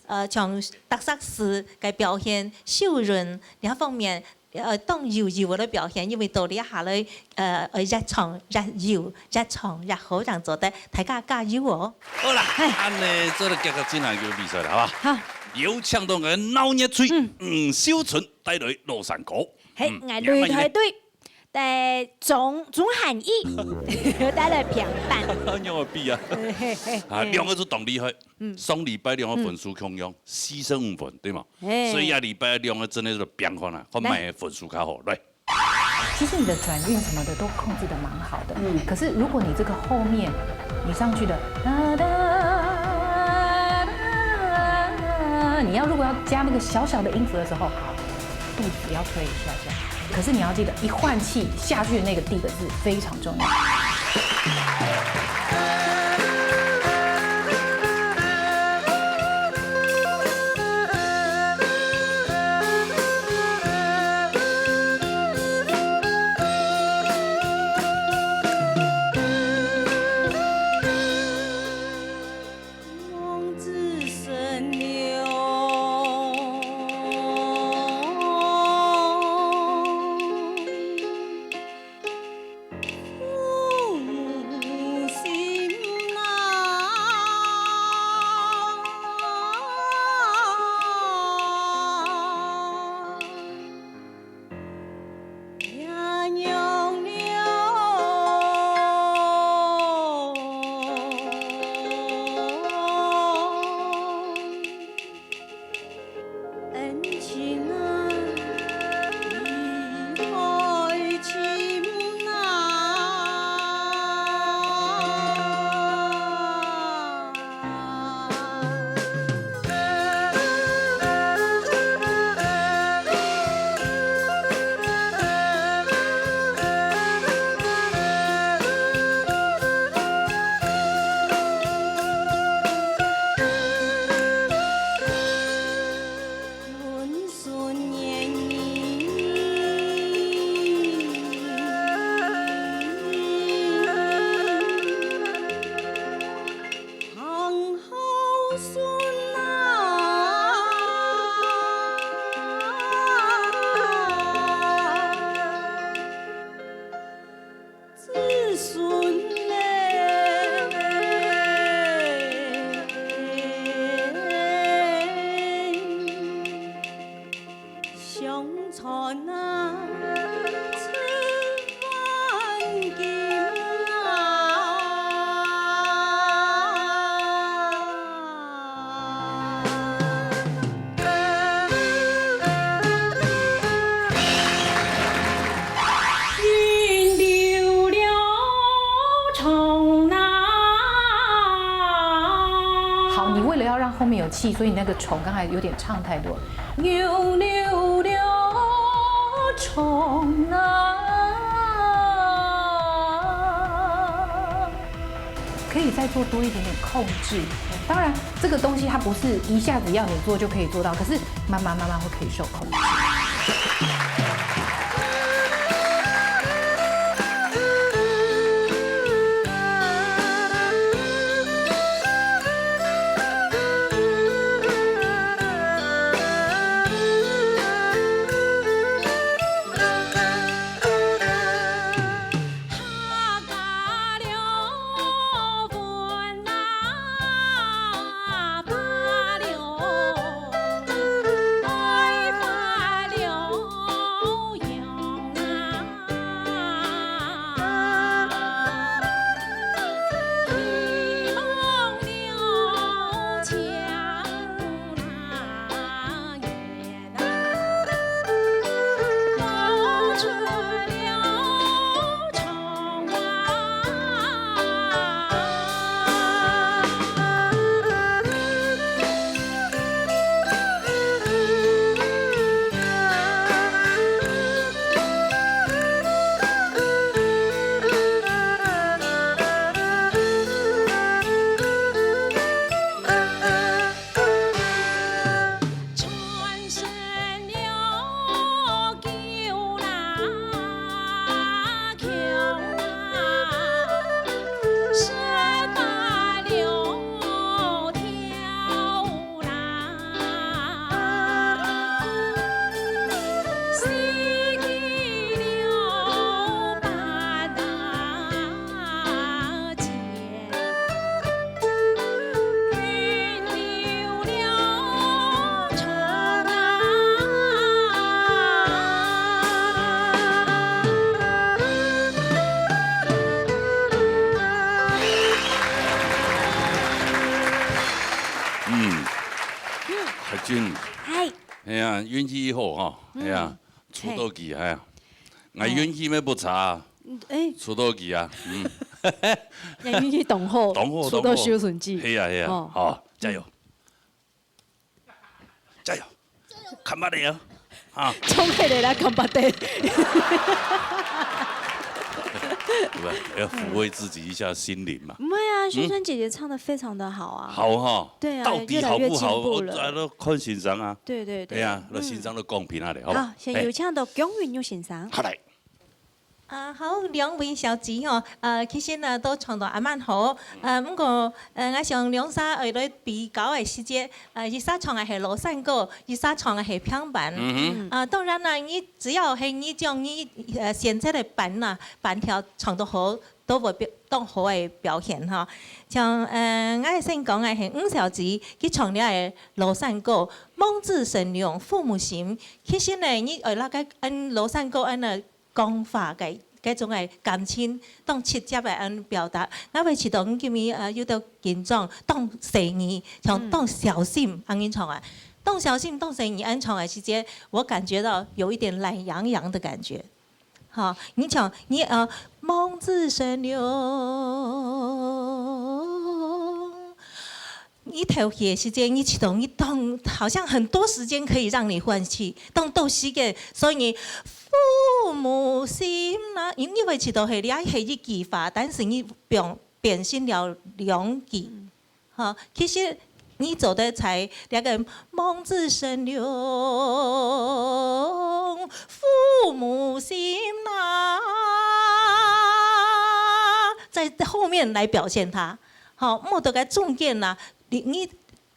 呃，像特色詞个表現、修潤這方面，呃，當優異个表現，因為到這下來，呃，愛越唱越優，越唱越好，恁樣做得，大家加油哦！好啦，嘿。恁呢，做得結合進行一个比賽了，好吧？好。有請到𠊎鬧熱隊，嗯。吳秀春 帶來老山歌。嘿，嗯，𠊎擂台隊，呃，鍾，鍾漢一，帶來平板。仰會比啊？嘿嘿嘿。啊，兩個都當厲害。嗯。上禮拜兩個分數共樣，四十五分，對嗎？嘿。所以啊，禮拜兩個真的是平看啊，看哪個分數較好。來。其實你的轉韻什麼的都控制得蠻好的，嗯。可是如果你這個後面你上去的，噠噠噠噠，你要如果要加那個小小的音符的時候，好， 肚子要推一下下。可是你要記得，一換氣下去的那個第一個字非常重要。好，你為了要讓後面有氣，所以你那個重剛才有點唱太多。可以再做多一点点控制。当然，这个东西它不是一下子要你做就可以做到，可是慢慢慢慢会可以受控制。嗯，海君，嗨。哎呀，运气好哈，哎呀，出到去，哎呀，𠊎运气乜不差啊，哎，出到去啊，嗯，你运气当好，当好，出到当好。秀春姐，系啊，系啊，哦。好，加油。 加油，看吧你啊，啊，冲起来啦，看吧得。对吧？要抚慰自己一下心灵嘛。不会啊，秀春姐姐唱得非常的好啊。好哈，对啊，到底好不好？越来越进步了。我都看欣赏啊。对对对，对啊，那欣赏都公平啊嘞，好吧？好，先有请到姜云玉先生。好来。 啊，好，兩位小姐吼，呃，其實呢，都唱到還蠻好。呃，毋過，呃，𠊎想兩儕愛來比較个時節，呃，一儕唱个係老山歌，一儕唱个係平板。嗯哼。啊，當然啦，你只要係你將你，呃，選擇个板啦，板調唱到好，都會表，當好个表現吼。像，呃，𠊎先講个係吳小姐，佢唱了个老山歌，《望子成龍父母心》。其實呢，你愛那個，嗯，老山歌，嗯，呢， 講話个，該種个感情，當直接个恁表達。𠊎會試著你今日，呃，有兜緊張，當細義，像當小心，恁樣唱啊。當小心，當細義恁唱个時節，我感覺到有一點懶洋洋的感覺。好，你唱，你，呃，《望子成龍》， 你頭去个時間，你試著你當，好像很多時間可以讓你換氣，當多時間，所以你父母心啦，因為試著係這係一句話，但是你變，變成了兩句。嗯。哈，其實你做得在這個望子成龍，父母心啦，在後面來表現它。 好，莫到該中間啦，你，你，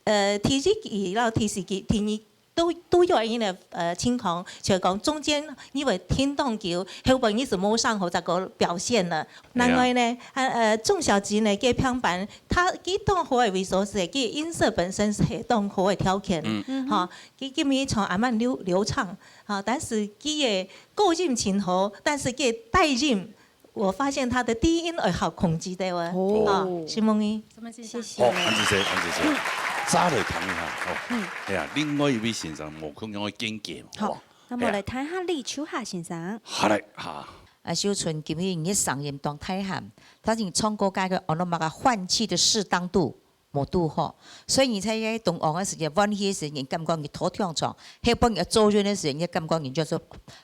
呃，第一句到第四句，第二都，都有恁樣个，呃，情況，就係講中間你會停當久，後尾你就無上好再過表現了。另外呢，啊，呃，鍾小姐呢，佢平板，佢，佢當好个位所在，佢音色本身係當好个條件，嗯。哈，佢，佢每唱還蠻流，流暢，哈，但是佢个高音真好，但是佢低音 我發現他的低音愛好控制个哦。哦。啊，承蒙你。什麼先生？謝謝。好，恁仔細，恁仔細。再來聽一下，哦。嗯。哎呀，另外一位先生，無共樣个見解嘛，好，好吧？那麼來聽一下李秋霞先生。好嘞，哈。啊，秀春今日你个聲音當大喊，但是你唱歌該个，哦，那麼个換氣的適當度 無堵好。所以你在該中央个時節，換氣个時節，你感覺你拖長長，後背你做韻个時節，你感覺你就係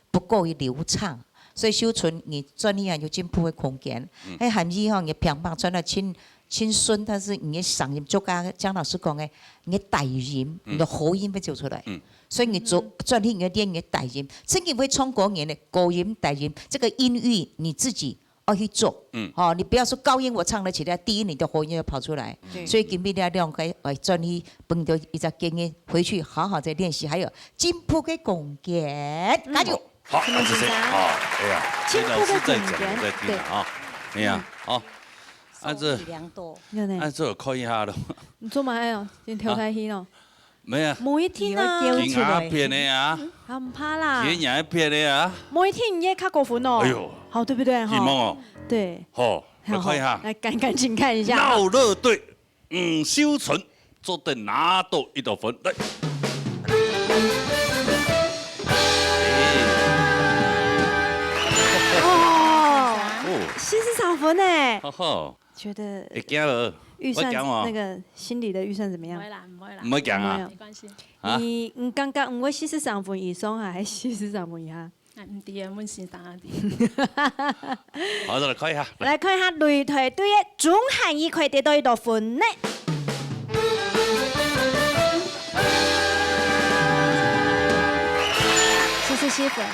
不夠於流暢。所以秀春，你轉去還有進步个空間。嗯。該含義吼，你平板轉到盡，盡順，但是你个聲音，就剛剛江老師講个，你个低音，你个喉音會走出來。嗯。所以你做，專心你个練你个低音，真个會唱歌人个高音、低音，這個音域你自己要去做。嗯。哦，你不要說高音我唱得起來，低音你的喉音要跑出來。對。所以今日這兩個，呃，專心分到一隻建議，回去好好再練習，還有進步个空間，加油！好，什麼緊張？啊，這些，啊，哎呀，進步个空間，老師在講，我在聽啊，對。啊，哎呀，好。 啊，這手機涼到。有呢。啊，這我看一下咯。你做麼个哦？先調開去咯。啊，沒有。無一定啊。你會叫出來。緊啊，變的啊。啊，毋怕啦。緊啊，變的啊。無一定也較高分哦。哎喲。好，對不對？哈。緊哦。對。好，來看一下。好，來，趕，趕緊看一下。鬧熱隊，嗯，秀春做得拿到一多分。來。哦，哦。四十三分呢。好好。 覺得會驚哦，預算，會驚哦。那個心裡的預算怎麼樣？毋會啦，毋會啦。毋會驚啊？沒有。沒關係。啊？你，你感覺毋會四十三分以上啊，還是四十三分以下？哎，毋知啊，問先生啊。好，再來看一下。來看一下擂台隊个鍾涵予佢得到幾多分呢？四十四分，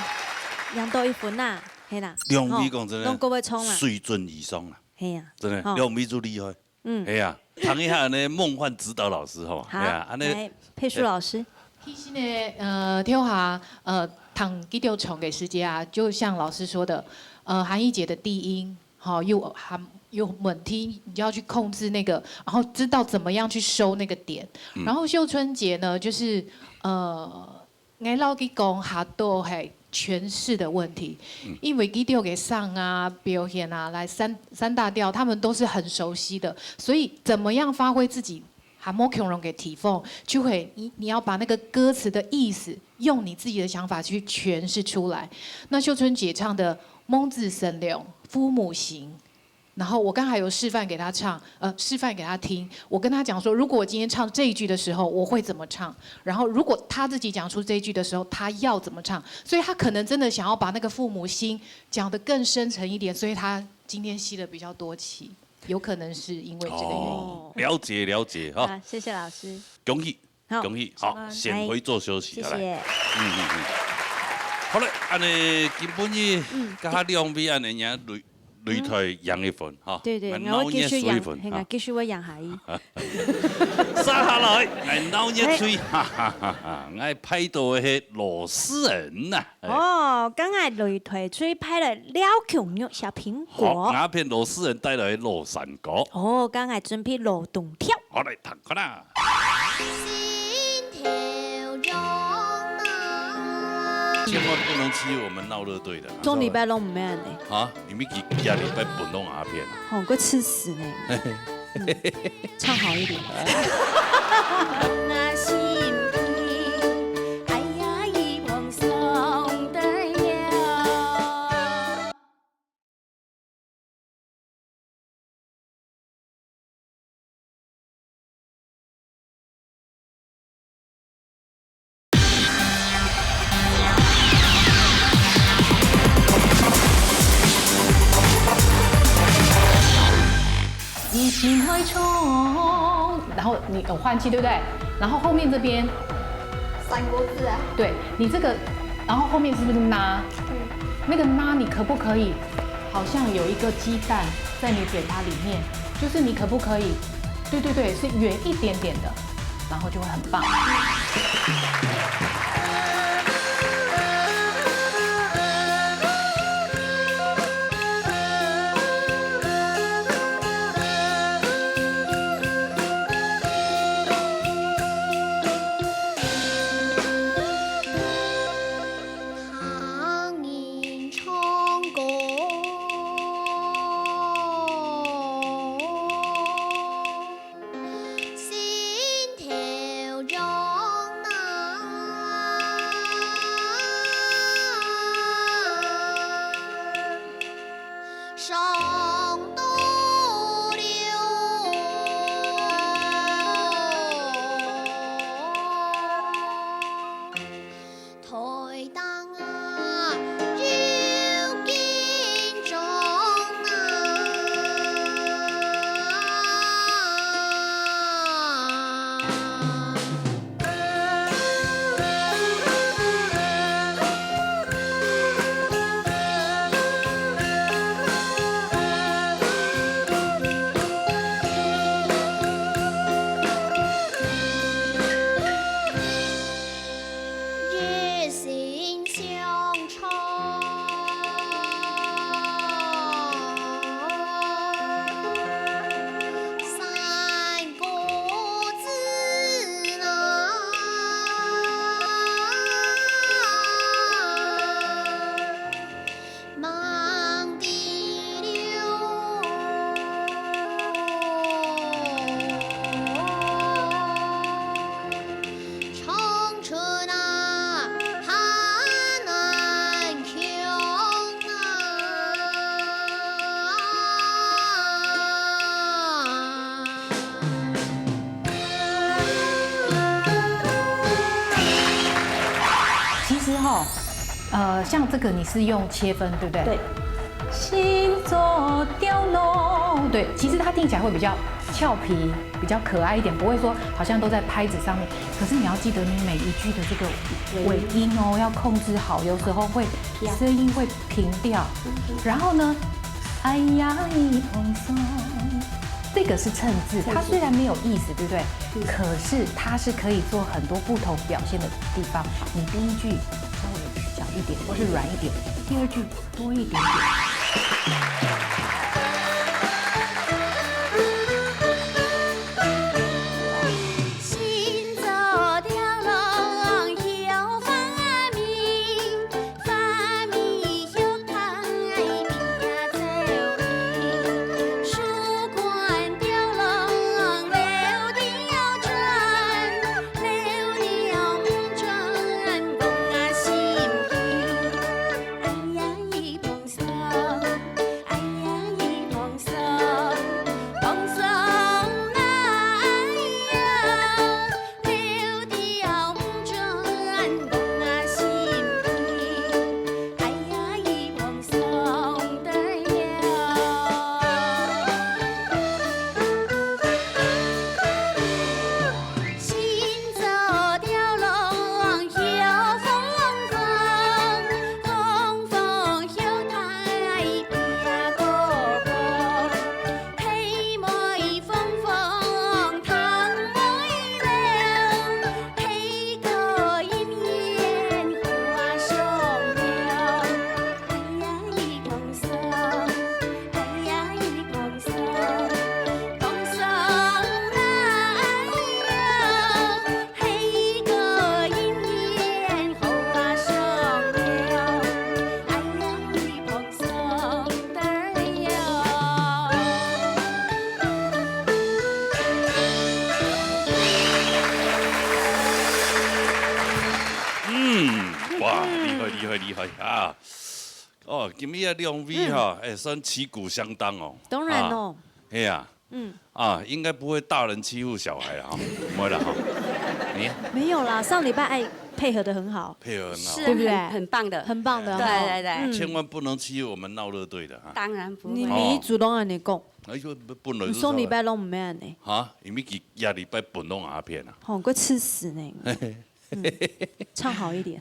贏到一分啦，係啦。兩位講真的，吼，攏各位衝啦。水準以上啦。 係啊。真的，吼。兩位就厲害。嗯。係啊，談一下呢，夢幻指導老師吼。好，係啊，恁呢，來，佩舒老師。其實呢，呃，跳下，呃，談這條唱个時節啊，就像老師說的，呃，韓奕姐的低音，吼，又還有問題，你就要去控制那個，然後知道怎麼樣去收那個點。嗯。然後秀春姐呢，就是，呃， 𠊎摎佢講較多係詮釋的問題，嗯。因為佢兜个聲啊、表現啊，來三，三大調，他們都是很熟悉的，所以怎麼樣發揮自己還無共樣个地方，就會你，你要把那個歌詞的意思用你自己的想法去詮釋出來。那秀春姐唱的《望子成龍》、《父母心》， 然後我剛才有示範給他唱，呃，示範給他聽。我跟他講說，如果我今天唱這一句的時候，我會怎麼唱？然後如果他自己講出這一句的時候，他要怎麼唱？所以他可能真的想要把那個父母心講得更深層一點，所以他今天吸了比較多氣，有可能是因為這個原因。哦，了解，了解，哈。啊，謝謝老師。恭喜，好。恭喜，好，來，先回座休息，謝謝。好，來。嗯，嗯，嗯。好了，恁呢，今晡日，嗯。佮下兩位恁呢，也擂，擂台贏一分，哈。對，對，𠊎鬧熱輸一分，𠊎會繼續贏，係，𠊎繼續會贏下去。哈。接下來，來鬧熱隊，哈哈哈哈，𠊎派到个係羅詩恩吶。哎。哦，今日擂台隊派來廖瓊玉、小蘋果。好，𠊎片羅詩恩帶來羅山歌。哦，今日準備羅東調。好，來，聽看啦。 千萬不能欺負我們鬧熱隊的。中禮拜攏毋免呢。啊，因為佢，佢禮拜本攏鴉片啊。吼，過吃屎呢。嗯，唱好一點。你心愛唱，然後你有換氣，對不對？然後後面這邊，三個字啊。對，你這個，然後後面是不是那？嗯。那個那，你可不可以好像有一個雞蛋在你嘴巴裡面？就是你可不可以，對對對，是圓一點點的，然後就會很棒。像这个你是用切分，对不对？对。心做跳落，对，其实它听起来会比较俏皮，比较可爱一点，不会说好像都在拍子上面。可是你要记得，你每一句的这个尾音哦，要控制好，有时候会声音会平掉。然后呢，哎呀，你蓬松，这个是衬字，它虽然没有意思，对不对？可是它是可以做很多不同表现的地方。你第一句稍微小一点，或是软一点，第二句多一点点。嗯，哇，厉害厉害厉害啊！哦，今日啊两位哈，哎，算旗鼓相当哦。当然哦。啊，嘿啊，嗯，啊，应该不会大人欺负小孩了哈，不会了哈。你没有啦，上礼拜哎配合的很好，配合很好，对不对？很棒的，很棒的，对对对，千万不能欺负我们闹热队的哈。当然不会。你每一组都按你讲，哎呦，不能你上礼拜都没按呢，啊，因为佢下礼拜本弄阿片啊。吼，快吃屎呢！唱好一点。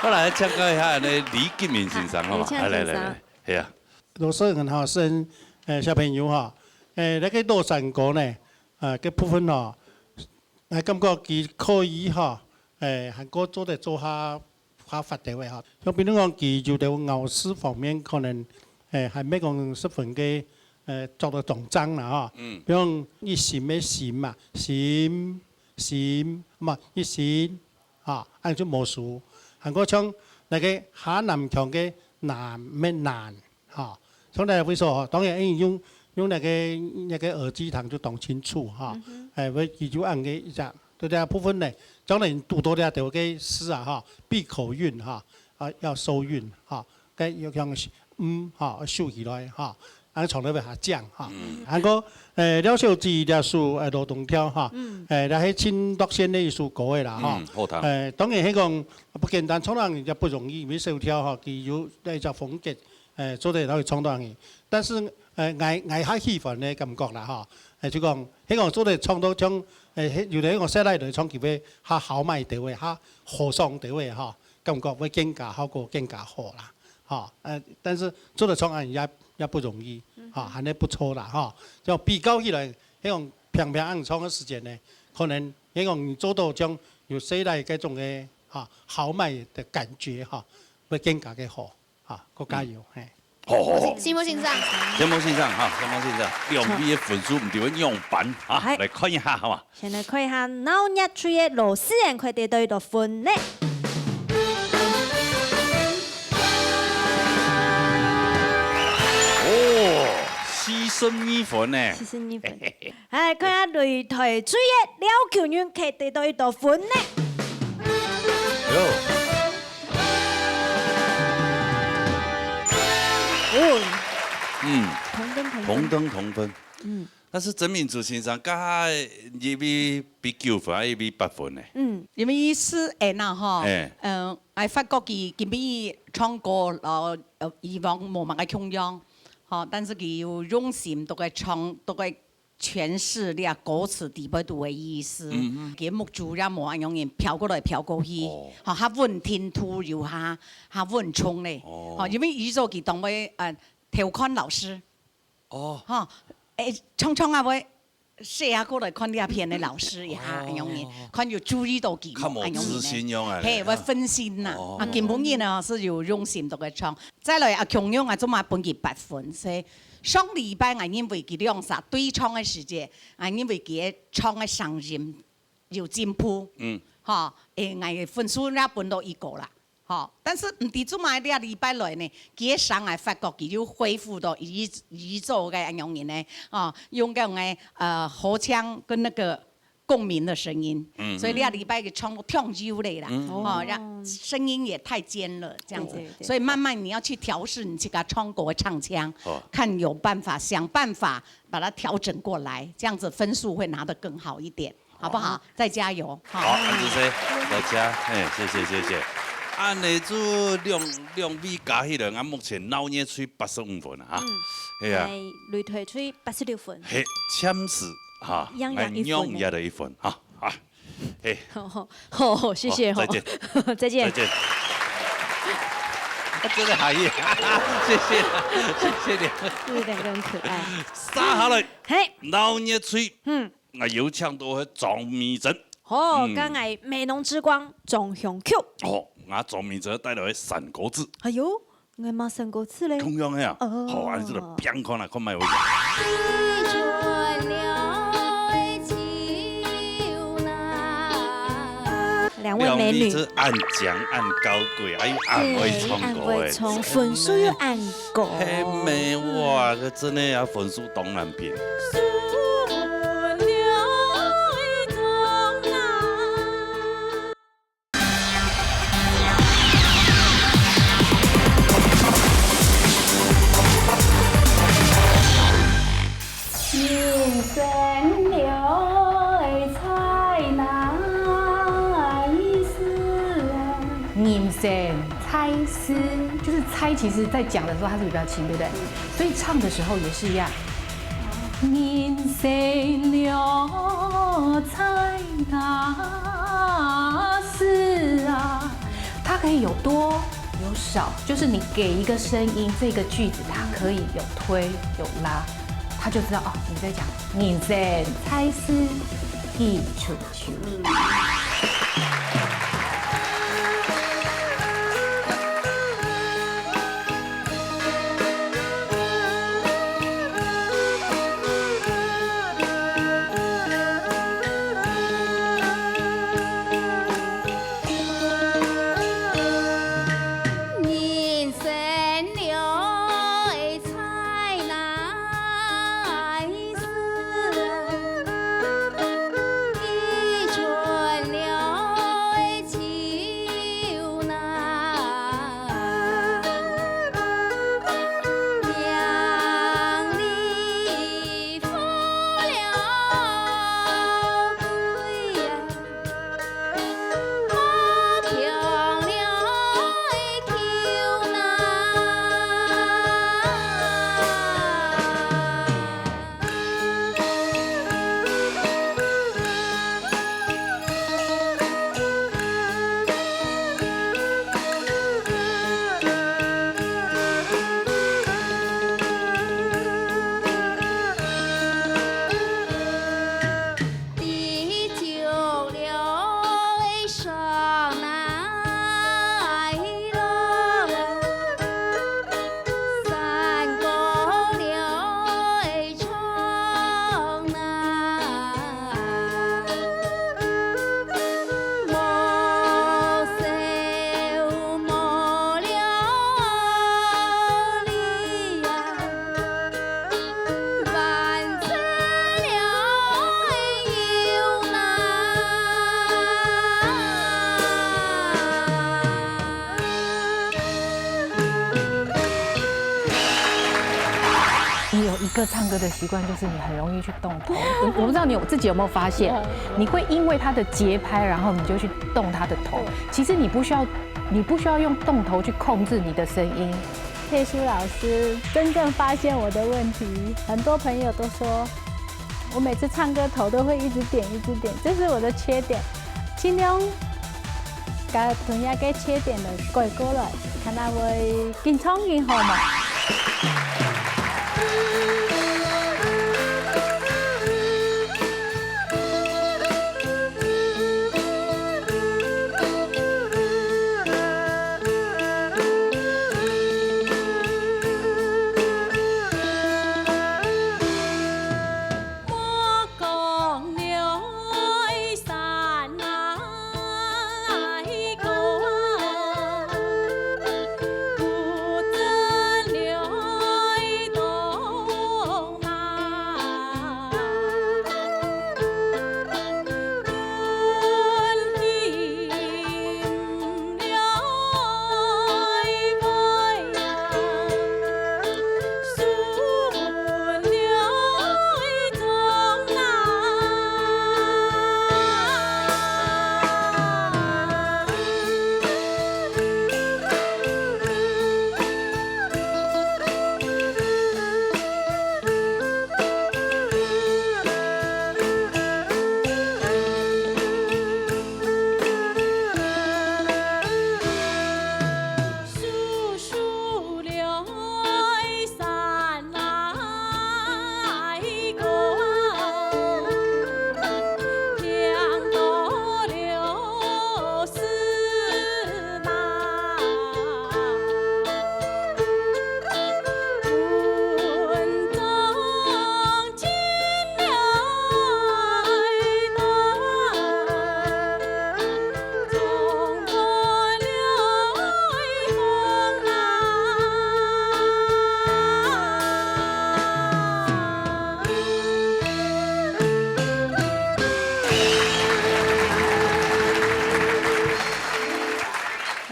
好，来请教一下呢，李吉明先生好吗？李吉明先生来来来来，系啊，老师很好，生呃小朋友哈，呃那个洛杉矶呢，呃个部分哈，呃感觉佢可以哈，呃还过做得做下下发展个哈。像比如讲，佢有个咬字方面可能，呃还没讲十分个呃做得当正啦哈。嗯。比如讲一心个心嘛，心心嘛一心。 哈，恁就無輸。還過像那个下南腔个南咩南，哈，像在位所，當然用用那个那个耳机聽就當清楚哈，哎，會記住恁个一隻，對這部分呢，將來堵到這條个字啊哈，閉口韻哈，啊要收韻哈，該要像嗯哈收起來哈。 恁唱得會較靚哈。還過，誒，廖小姐這首誒勞動調哈，誒，這係盡樂線个一首歌个啦哈。嗯，好聽。誒，當然係講不簡單，唱人也不容易，因為小調哈，佢有一隻風格，誒，做得拿去唱到去。但是，誒，𠊎𠊎較喜歡个感覺啦哈，誒，就講，係講做得唱到像，誒，有个講細倈來唱佢會較豪邁兜个，較豪爽兜个哈，感覺會更加效果更加好啦。 哈，呃，但是做得唱恁也也不容易，哈，還係不錯啦，哈。就比較起來，迄種平平恁唱个時間呢，可能迄種你做到像有細倈該種个哈豪邁的感覺哈，會更加个好，哈，各加油，嘿。好好好，承蒙先生，承蒙先生哈，承蒙先生，兩位个分數毋知會仰般哈，嗨來看一下好嘛。先來看一下鬧熱隊个羅詩瑩，佢得到幾多分呢？哦，四十二分呢。四十二分。來看一下擂台隊个廖球員，佢得到幾多分呢？哎呦，哦，嗯，同分同分。同分同分。嗯，但是曾明珠先生，該一位比九分，還一位八分呢？嗯，因為佢係恁樣吼，哎。嗯，𠊎發覺佢今晡日唱歌，然後，呃，以往無麼个共樣，吼，但是佢有用心，都會唱，都會詮釋這歌詞底背肚个意思。嗯哼。佢目珠也無恁樣飄過來飄過去，哦。吼，較穩定，突有較，較穩重咧。哦。吼，因為佢做佢當會，呃，偷看老師。 哦。吼，誒，常常啊會踅啊過來看這片个老師一下，哦。恁樣呢，看有注意到佢無，較無自信恁樣呢。樣啊。嘿，會分心呐。哦。啊，今晡日呢係有用心到个唱。再來啊，共樣啊，做麼分佢八分？所以上禮拜𠊎認為佢兩儕對唱个時節，𠊎認為佢个唱个聲音有進步。嗯。吼，誒，𠊎分數也分到一个啦。 吼，但是毋知做麼个這禮拜來呢，佢个聲𠊎發覺佢又恢復到以，以早个恁樣呢，哦，用該種个，呃，喉腔跟那個共鳴的聲音。嗯。所以這禮拜佢唱到忒幼咧啦，嗯。哦，讓聲音也太尖了，這樣子。對，對，對。所以慢慢你要去調試你自家唱歌的唱腔，哦。看有辦法，想辦法把它調整過來，這樣子分數會拿得更好一點。 好不好？好。再加油，哈。好，恁仔細，大家，嘿，謝謝，謝謝。恁仔就兩，兩位加起來，𠊎目前鬧熱吹八十五分啊，哈。嗯。係啊。哎，擂台吹八十六分。嘿，暫時，哈，一樣一分呢。𠊎讓一个一分，哈，啊，嘿。好，好，好，謝謝，好，再見。好。再見。再見。啊，真的可以，謝謝，謝謝你。這兩个很可愛。續下來，嘿。鬧熱吹。嗯。 𠊎邀請到个張美珍。好，嗯。該𠊎美濃之光，張香球。哦，𠊎張美珍帶來个山歌子。哎喲，𠊎嘛山歌子咧。共樣个啊。哦。好，恁仔就來拼看啦，看覓有無。兩位美女。兩位美女恁靚恁高貴，哎，恁會唱歌个。對，恁會唱，分數又恁 高。嘿，妹，哇，這真的要分數當難評。人生六个猜哪一世啊？人生 猜字，就是猜，其實在講的時候它是有表情，對不對？所以唱的時候也是一樣。人生六个猜哪一世啊，它可以有多有少，就是你給一個聲音，這個句子它可以有推有拉，他就知道哦，你在講人生猜字，記住。 人生六个猜哪一世啊？一船六个个唱歌的习惯就是你很容易去动头。我不知道你有自己有没有发现，你会因为他的节拍，然后你就去动他的头。其实你不需要，你不需要用动头去控制你的声音。佩舒老师真正发现我的问题，很多朋友都说，我每次唱歌头都会一直点，一直点，这是我的缺点。尽量 該同樣个缺點來改過來，看下會緊唱緊好無？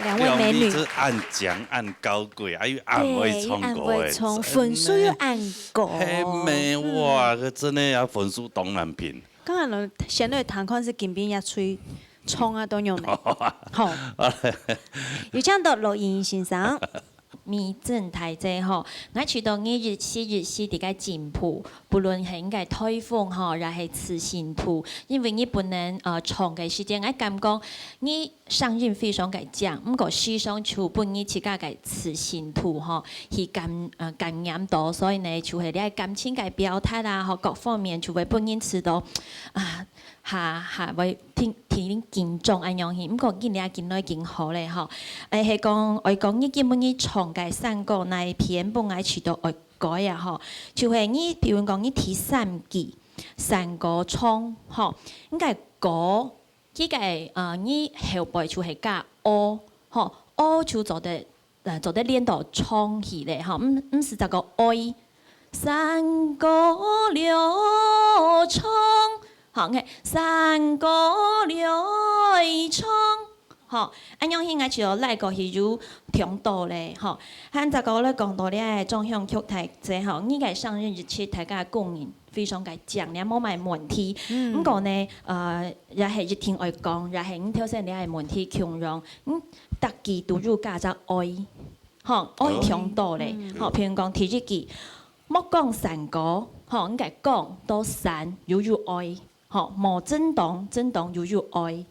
兩位美女。兩位是恁靚恁高貴，還有恁會唱歌的，對，恁會唱，分數又恁高。係咩？哇，這真的要分數當難評。剛才呢，先來談看是今晡日最唱啊，都有呢。好，有請到羅英先生。 美珍大姐吼，𠊎覺得你日新日新在該進步，不論係你个台風吼，也係自信度，因為你本人呃唱个時間，𠊎感覺你聲音非常个靚，毋過時常就分你自家个自信度吼，去感呃感染到，所以呢，就係你个感情个表達啊，吼各方面就會分人知道啊。 哈哈，會挺挺緊張恁樣去。毋過今日緊來緊好咧吼。誒，係講，愛講你今晡日唱个山歌哪一篇分𠊎試著愛改啊吼？就係你，比如講你第三句山歌唱吼，你个歌，佢个呃，你後背就係加o吼，o就做得 呃，做得連到唱起來吼，毋毋使再个愛。山歌了唱，好，你看，山歌了唱，好，恁樣去𠊎就來个係有聽到咧，吼。還再過來講到這个張香菊大姐吼，你个生日日期大家公認非常个靚，你無麼問題。毋過呢，呃，也係一定愛講，也係你頭先這个問題共樣，嗯，逐句都有加隻愛。 吼，愛聽到咧。吼，譬如講第一句，莫講山歌，吼，應該講到山又有愛，吼，無正當，正當又有愛，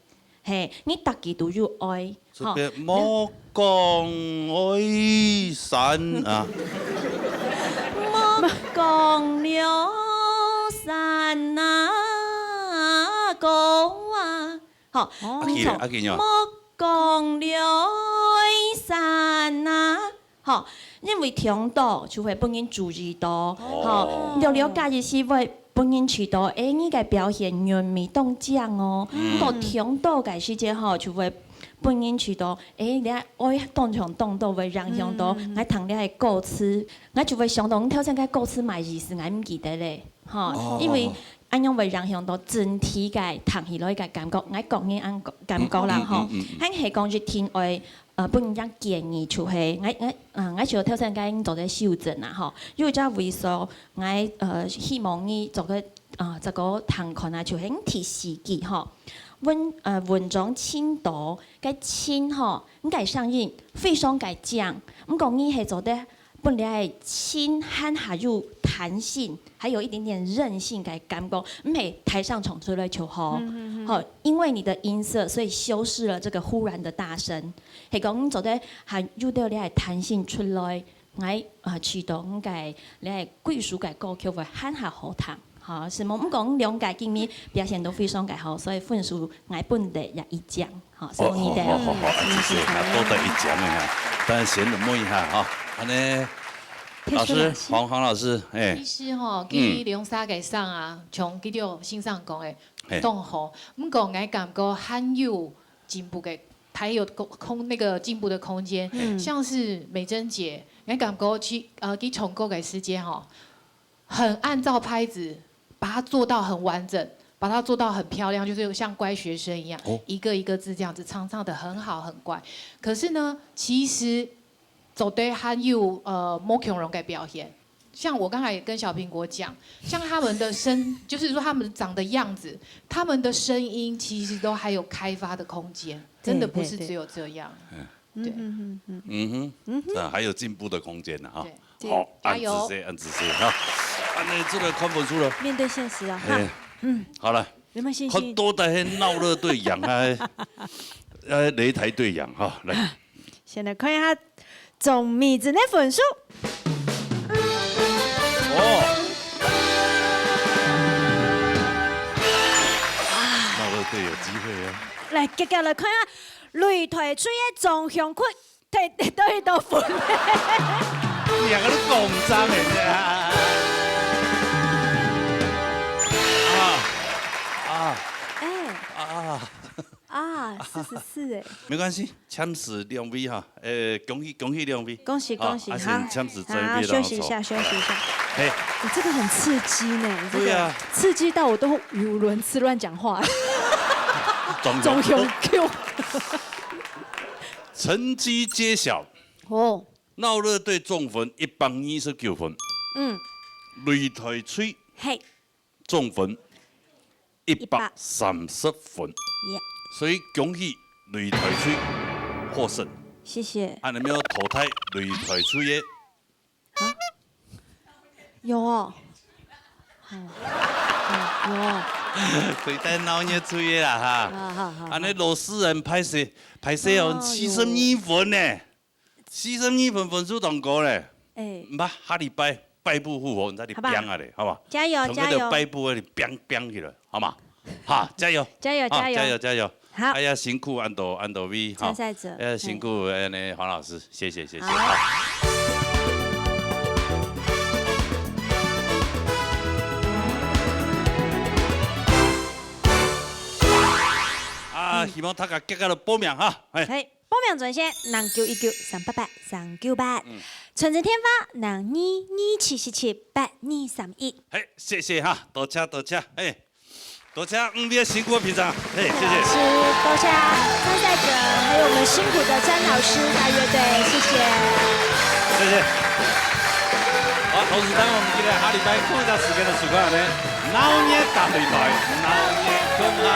係，你逐句都有愛，吼。特別莫講愛山啊。莫講了山啊，歌啊， 吼，哦。阿吉咧，你從阿吉呢？莫講了山啊，吼，因為聽到就會分人注意到，哦。吼，了了解意思會分人知道，誒，你个表現韻味當靚哦。嗯。毋過聽到个時節吼，就會分人知道，誒，你愛當場當到會影響到，嗯。𠊎聽你个歌詞，𠊎就會想到，你頭先个歌詞麼意思，𠊎毋記得咧，吼，哦，因為哦，哦。恁樣會影響到整體个聽起來个感覺。𠊎個人恁感覺啦吼，嗯，嗯，嗯，嗯。還係講一定愛，呃，分人家建議就係，𠊎，𠊎，呃，𠊎就頭先該做个修正啦吼，有一隻位所，𠊎，呃，希望你做个，呃，這個聽看啊，就係第四句吼，文，呃，文章盡多，該盡吼，你个聲音非常个靚，毋過你係做得 本來盡還較有彈性，還有一點點韌性个感覺，毋係大聲唱出來就好。嗯，嗯，嗯。好，因為你的音色，所以修飾了這個忽然的大聲。係講你做得還有兜仔彈性出來，𠊎，呃，知道你个，你个歸屬个歌曲會還較好聽。好，承蒙，毋過兩個今日表現都非常个好，所以分數𠊎分得也一樣。 好，承蒙你兜。哦，好，好，好，好，啊，謝謝，嗯，那多得一獎了哈。當然先問一下哈，恁呢，老師，老師。黃，黃老師，哎。其實吼，嗯。佢兩儕个聲啊，像佢兜先生講个，嘿。當好。毋過，𠊎感覺還有進步个，還有空，空，那個進步的空間。嗯。像是美珍姐，𠊎感覺去，呃，去唱歌个時間吼， 很按照拍子，把它做到很完整，把它做到很漂亮，就是像乖學生一樣，哦。一個一個字這樣子唱，唱得很好很乖。可是呢，其實做得還有，呃，無共樣个表現。像我剛才也跟小蘋果講，像他們的聲，就是說他們長的樣子，他們的聲音其實都還有開發的空間，真的不是只有這樣。對，對。嗯。 對。嗯哼哼哼。嗯哼，嗯哼。啊，還有進步的空間呢，哈。對。好，對，加油。恁仔細，恁仔細，哈。恁呢，這個看分數了。面對現實啊，哈。哎，嗯。好了，有沒有信心？看到底係鬧熱隊贏啊，呃，擂台隊贏，哈，來。先來看一下鍾美珍的分數。哦。鬧熱隊有機會啊。來，遽遽來看一下 擂台吹个張香君，提，提到幾多分？兩個都講毋爭欸。啊，啊，哎，啊，啊，四十四哎。沒關係，暫時兩位哈，呃，恭喜，恭喜兩位。恭喜，啊，恭喜，啊，先暫時這一位，好，休息一下，然後走。休息一下。嘿。你這個很刺激呢，你這個對啊。刺激到我都語無倫次，亂講話。張香君。 成績揭曉。哦。鬧熱隊總分一百二十九分。嗯。擂台吹嘿。總分一百三十分。耶。所以恭喜擂台吹獲勝。謝謝。恁呢有淘汰擂台吹个 啊？有哦。哦，哦，有哦。所以在鬧熱隊个啦，哈。好，好，好，恁呢老實人歹勢，歹勢哦，哦，四十二分呢。四十二分分數當高咧。哎。毋怕，下禮拜敗部復活，你再去好吧。拚下咧，好不好？加油，從這個敗部那裡拚，加油。拚起來，好嗎？ 哈，加油！加油，哈，加油。加油，加油！好。哎呀，辛苦恁多，恁多位，哈。參賽者，哎呀，辛苦，哎，那黃老師，謝謝，謝謝，好。哈。啊，嗯。希望大家遽遽來報名哈，哎。嘿，報名專線：零九一九三八八三九八。嗯。傳真電話：零二二七七七八二三一。嘿，謝謝哈，多謝，多謝，嘿。 多謝五位辛苦个評審，嘿，謝謝。老師，多謝參賽者，還有我們辛苦的詹老師大樂隊，謝謝。謝謝。好，同時當然我們記得下禮拜同一時間的時間呢，鬧熱大擂台，鬧熱共下來。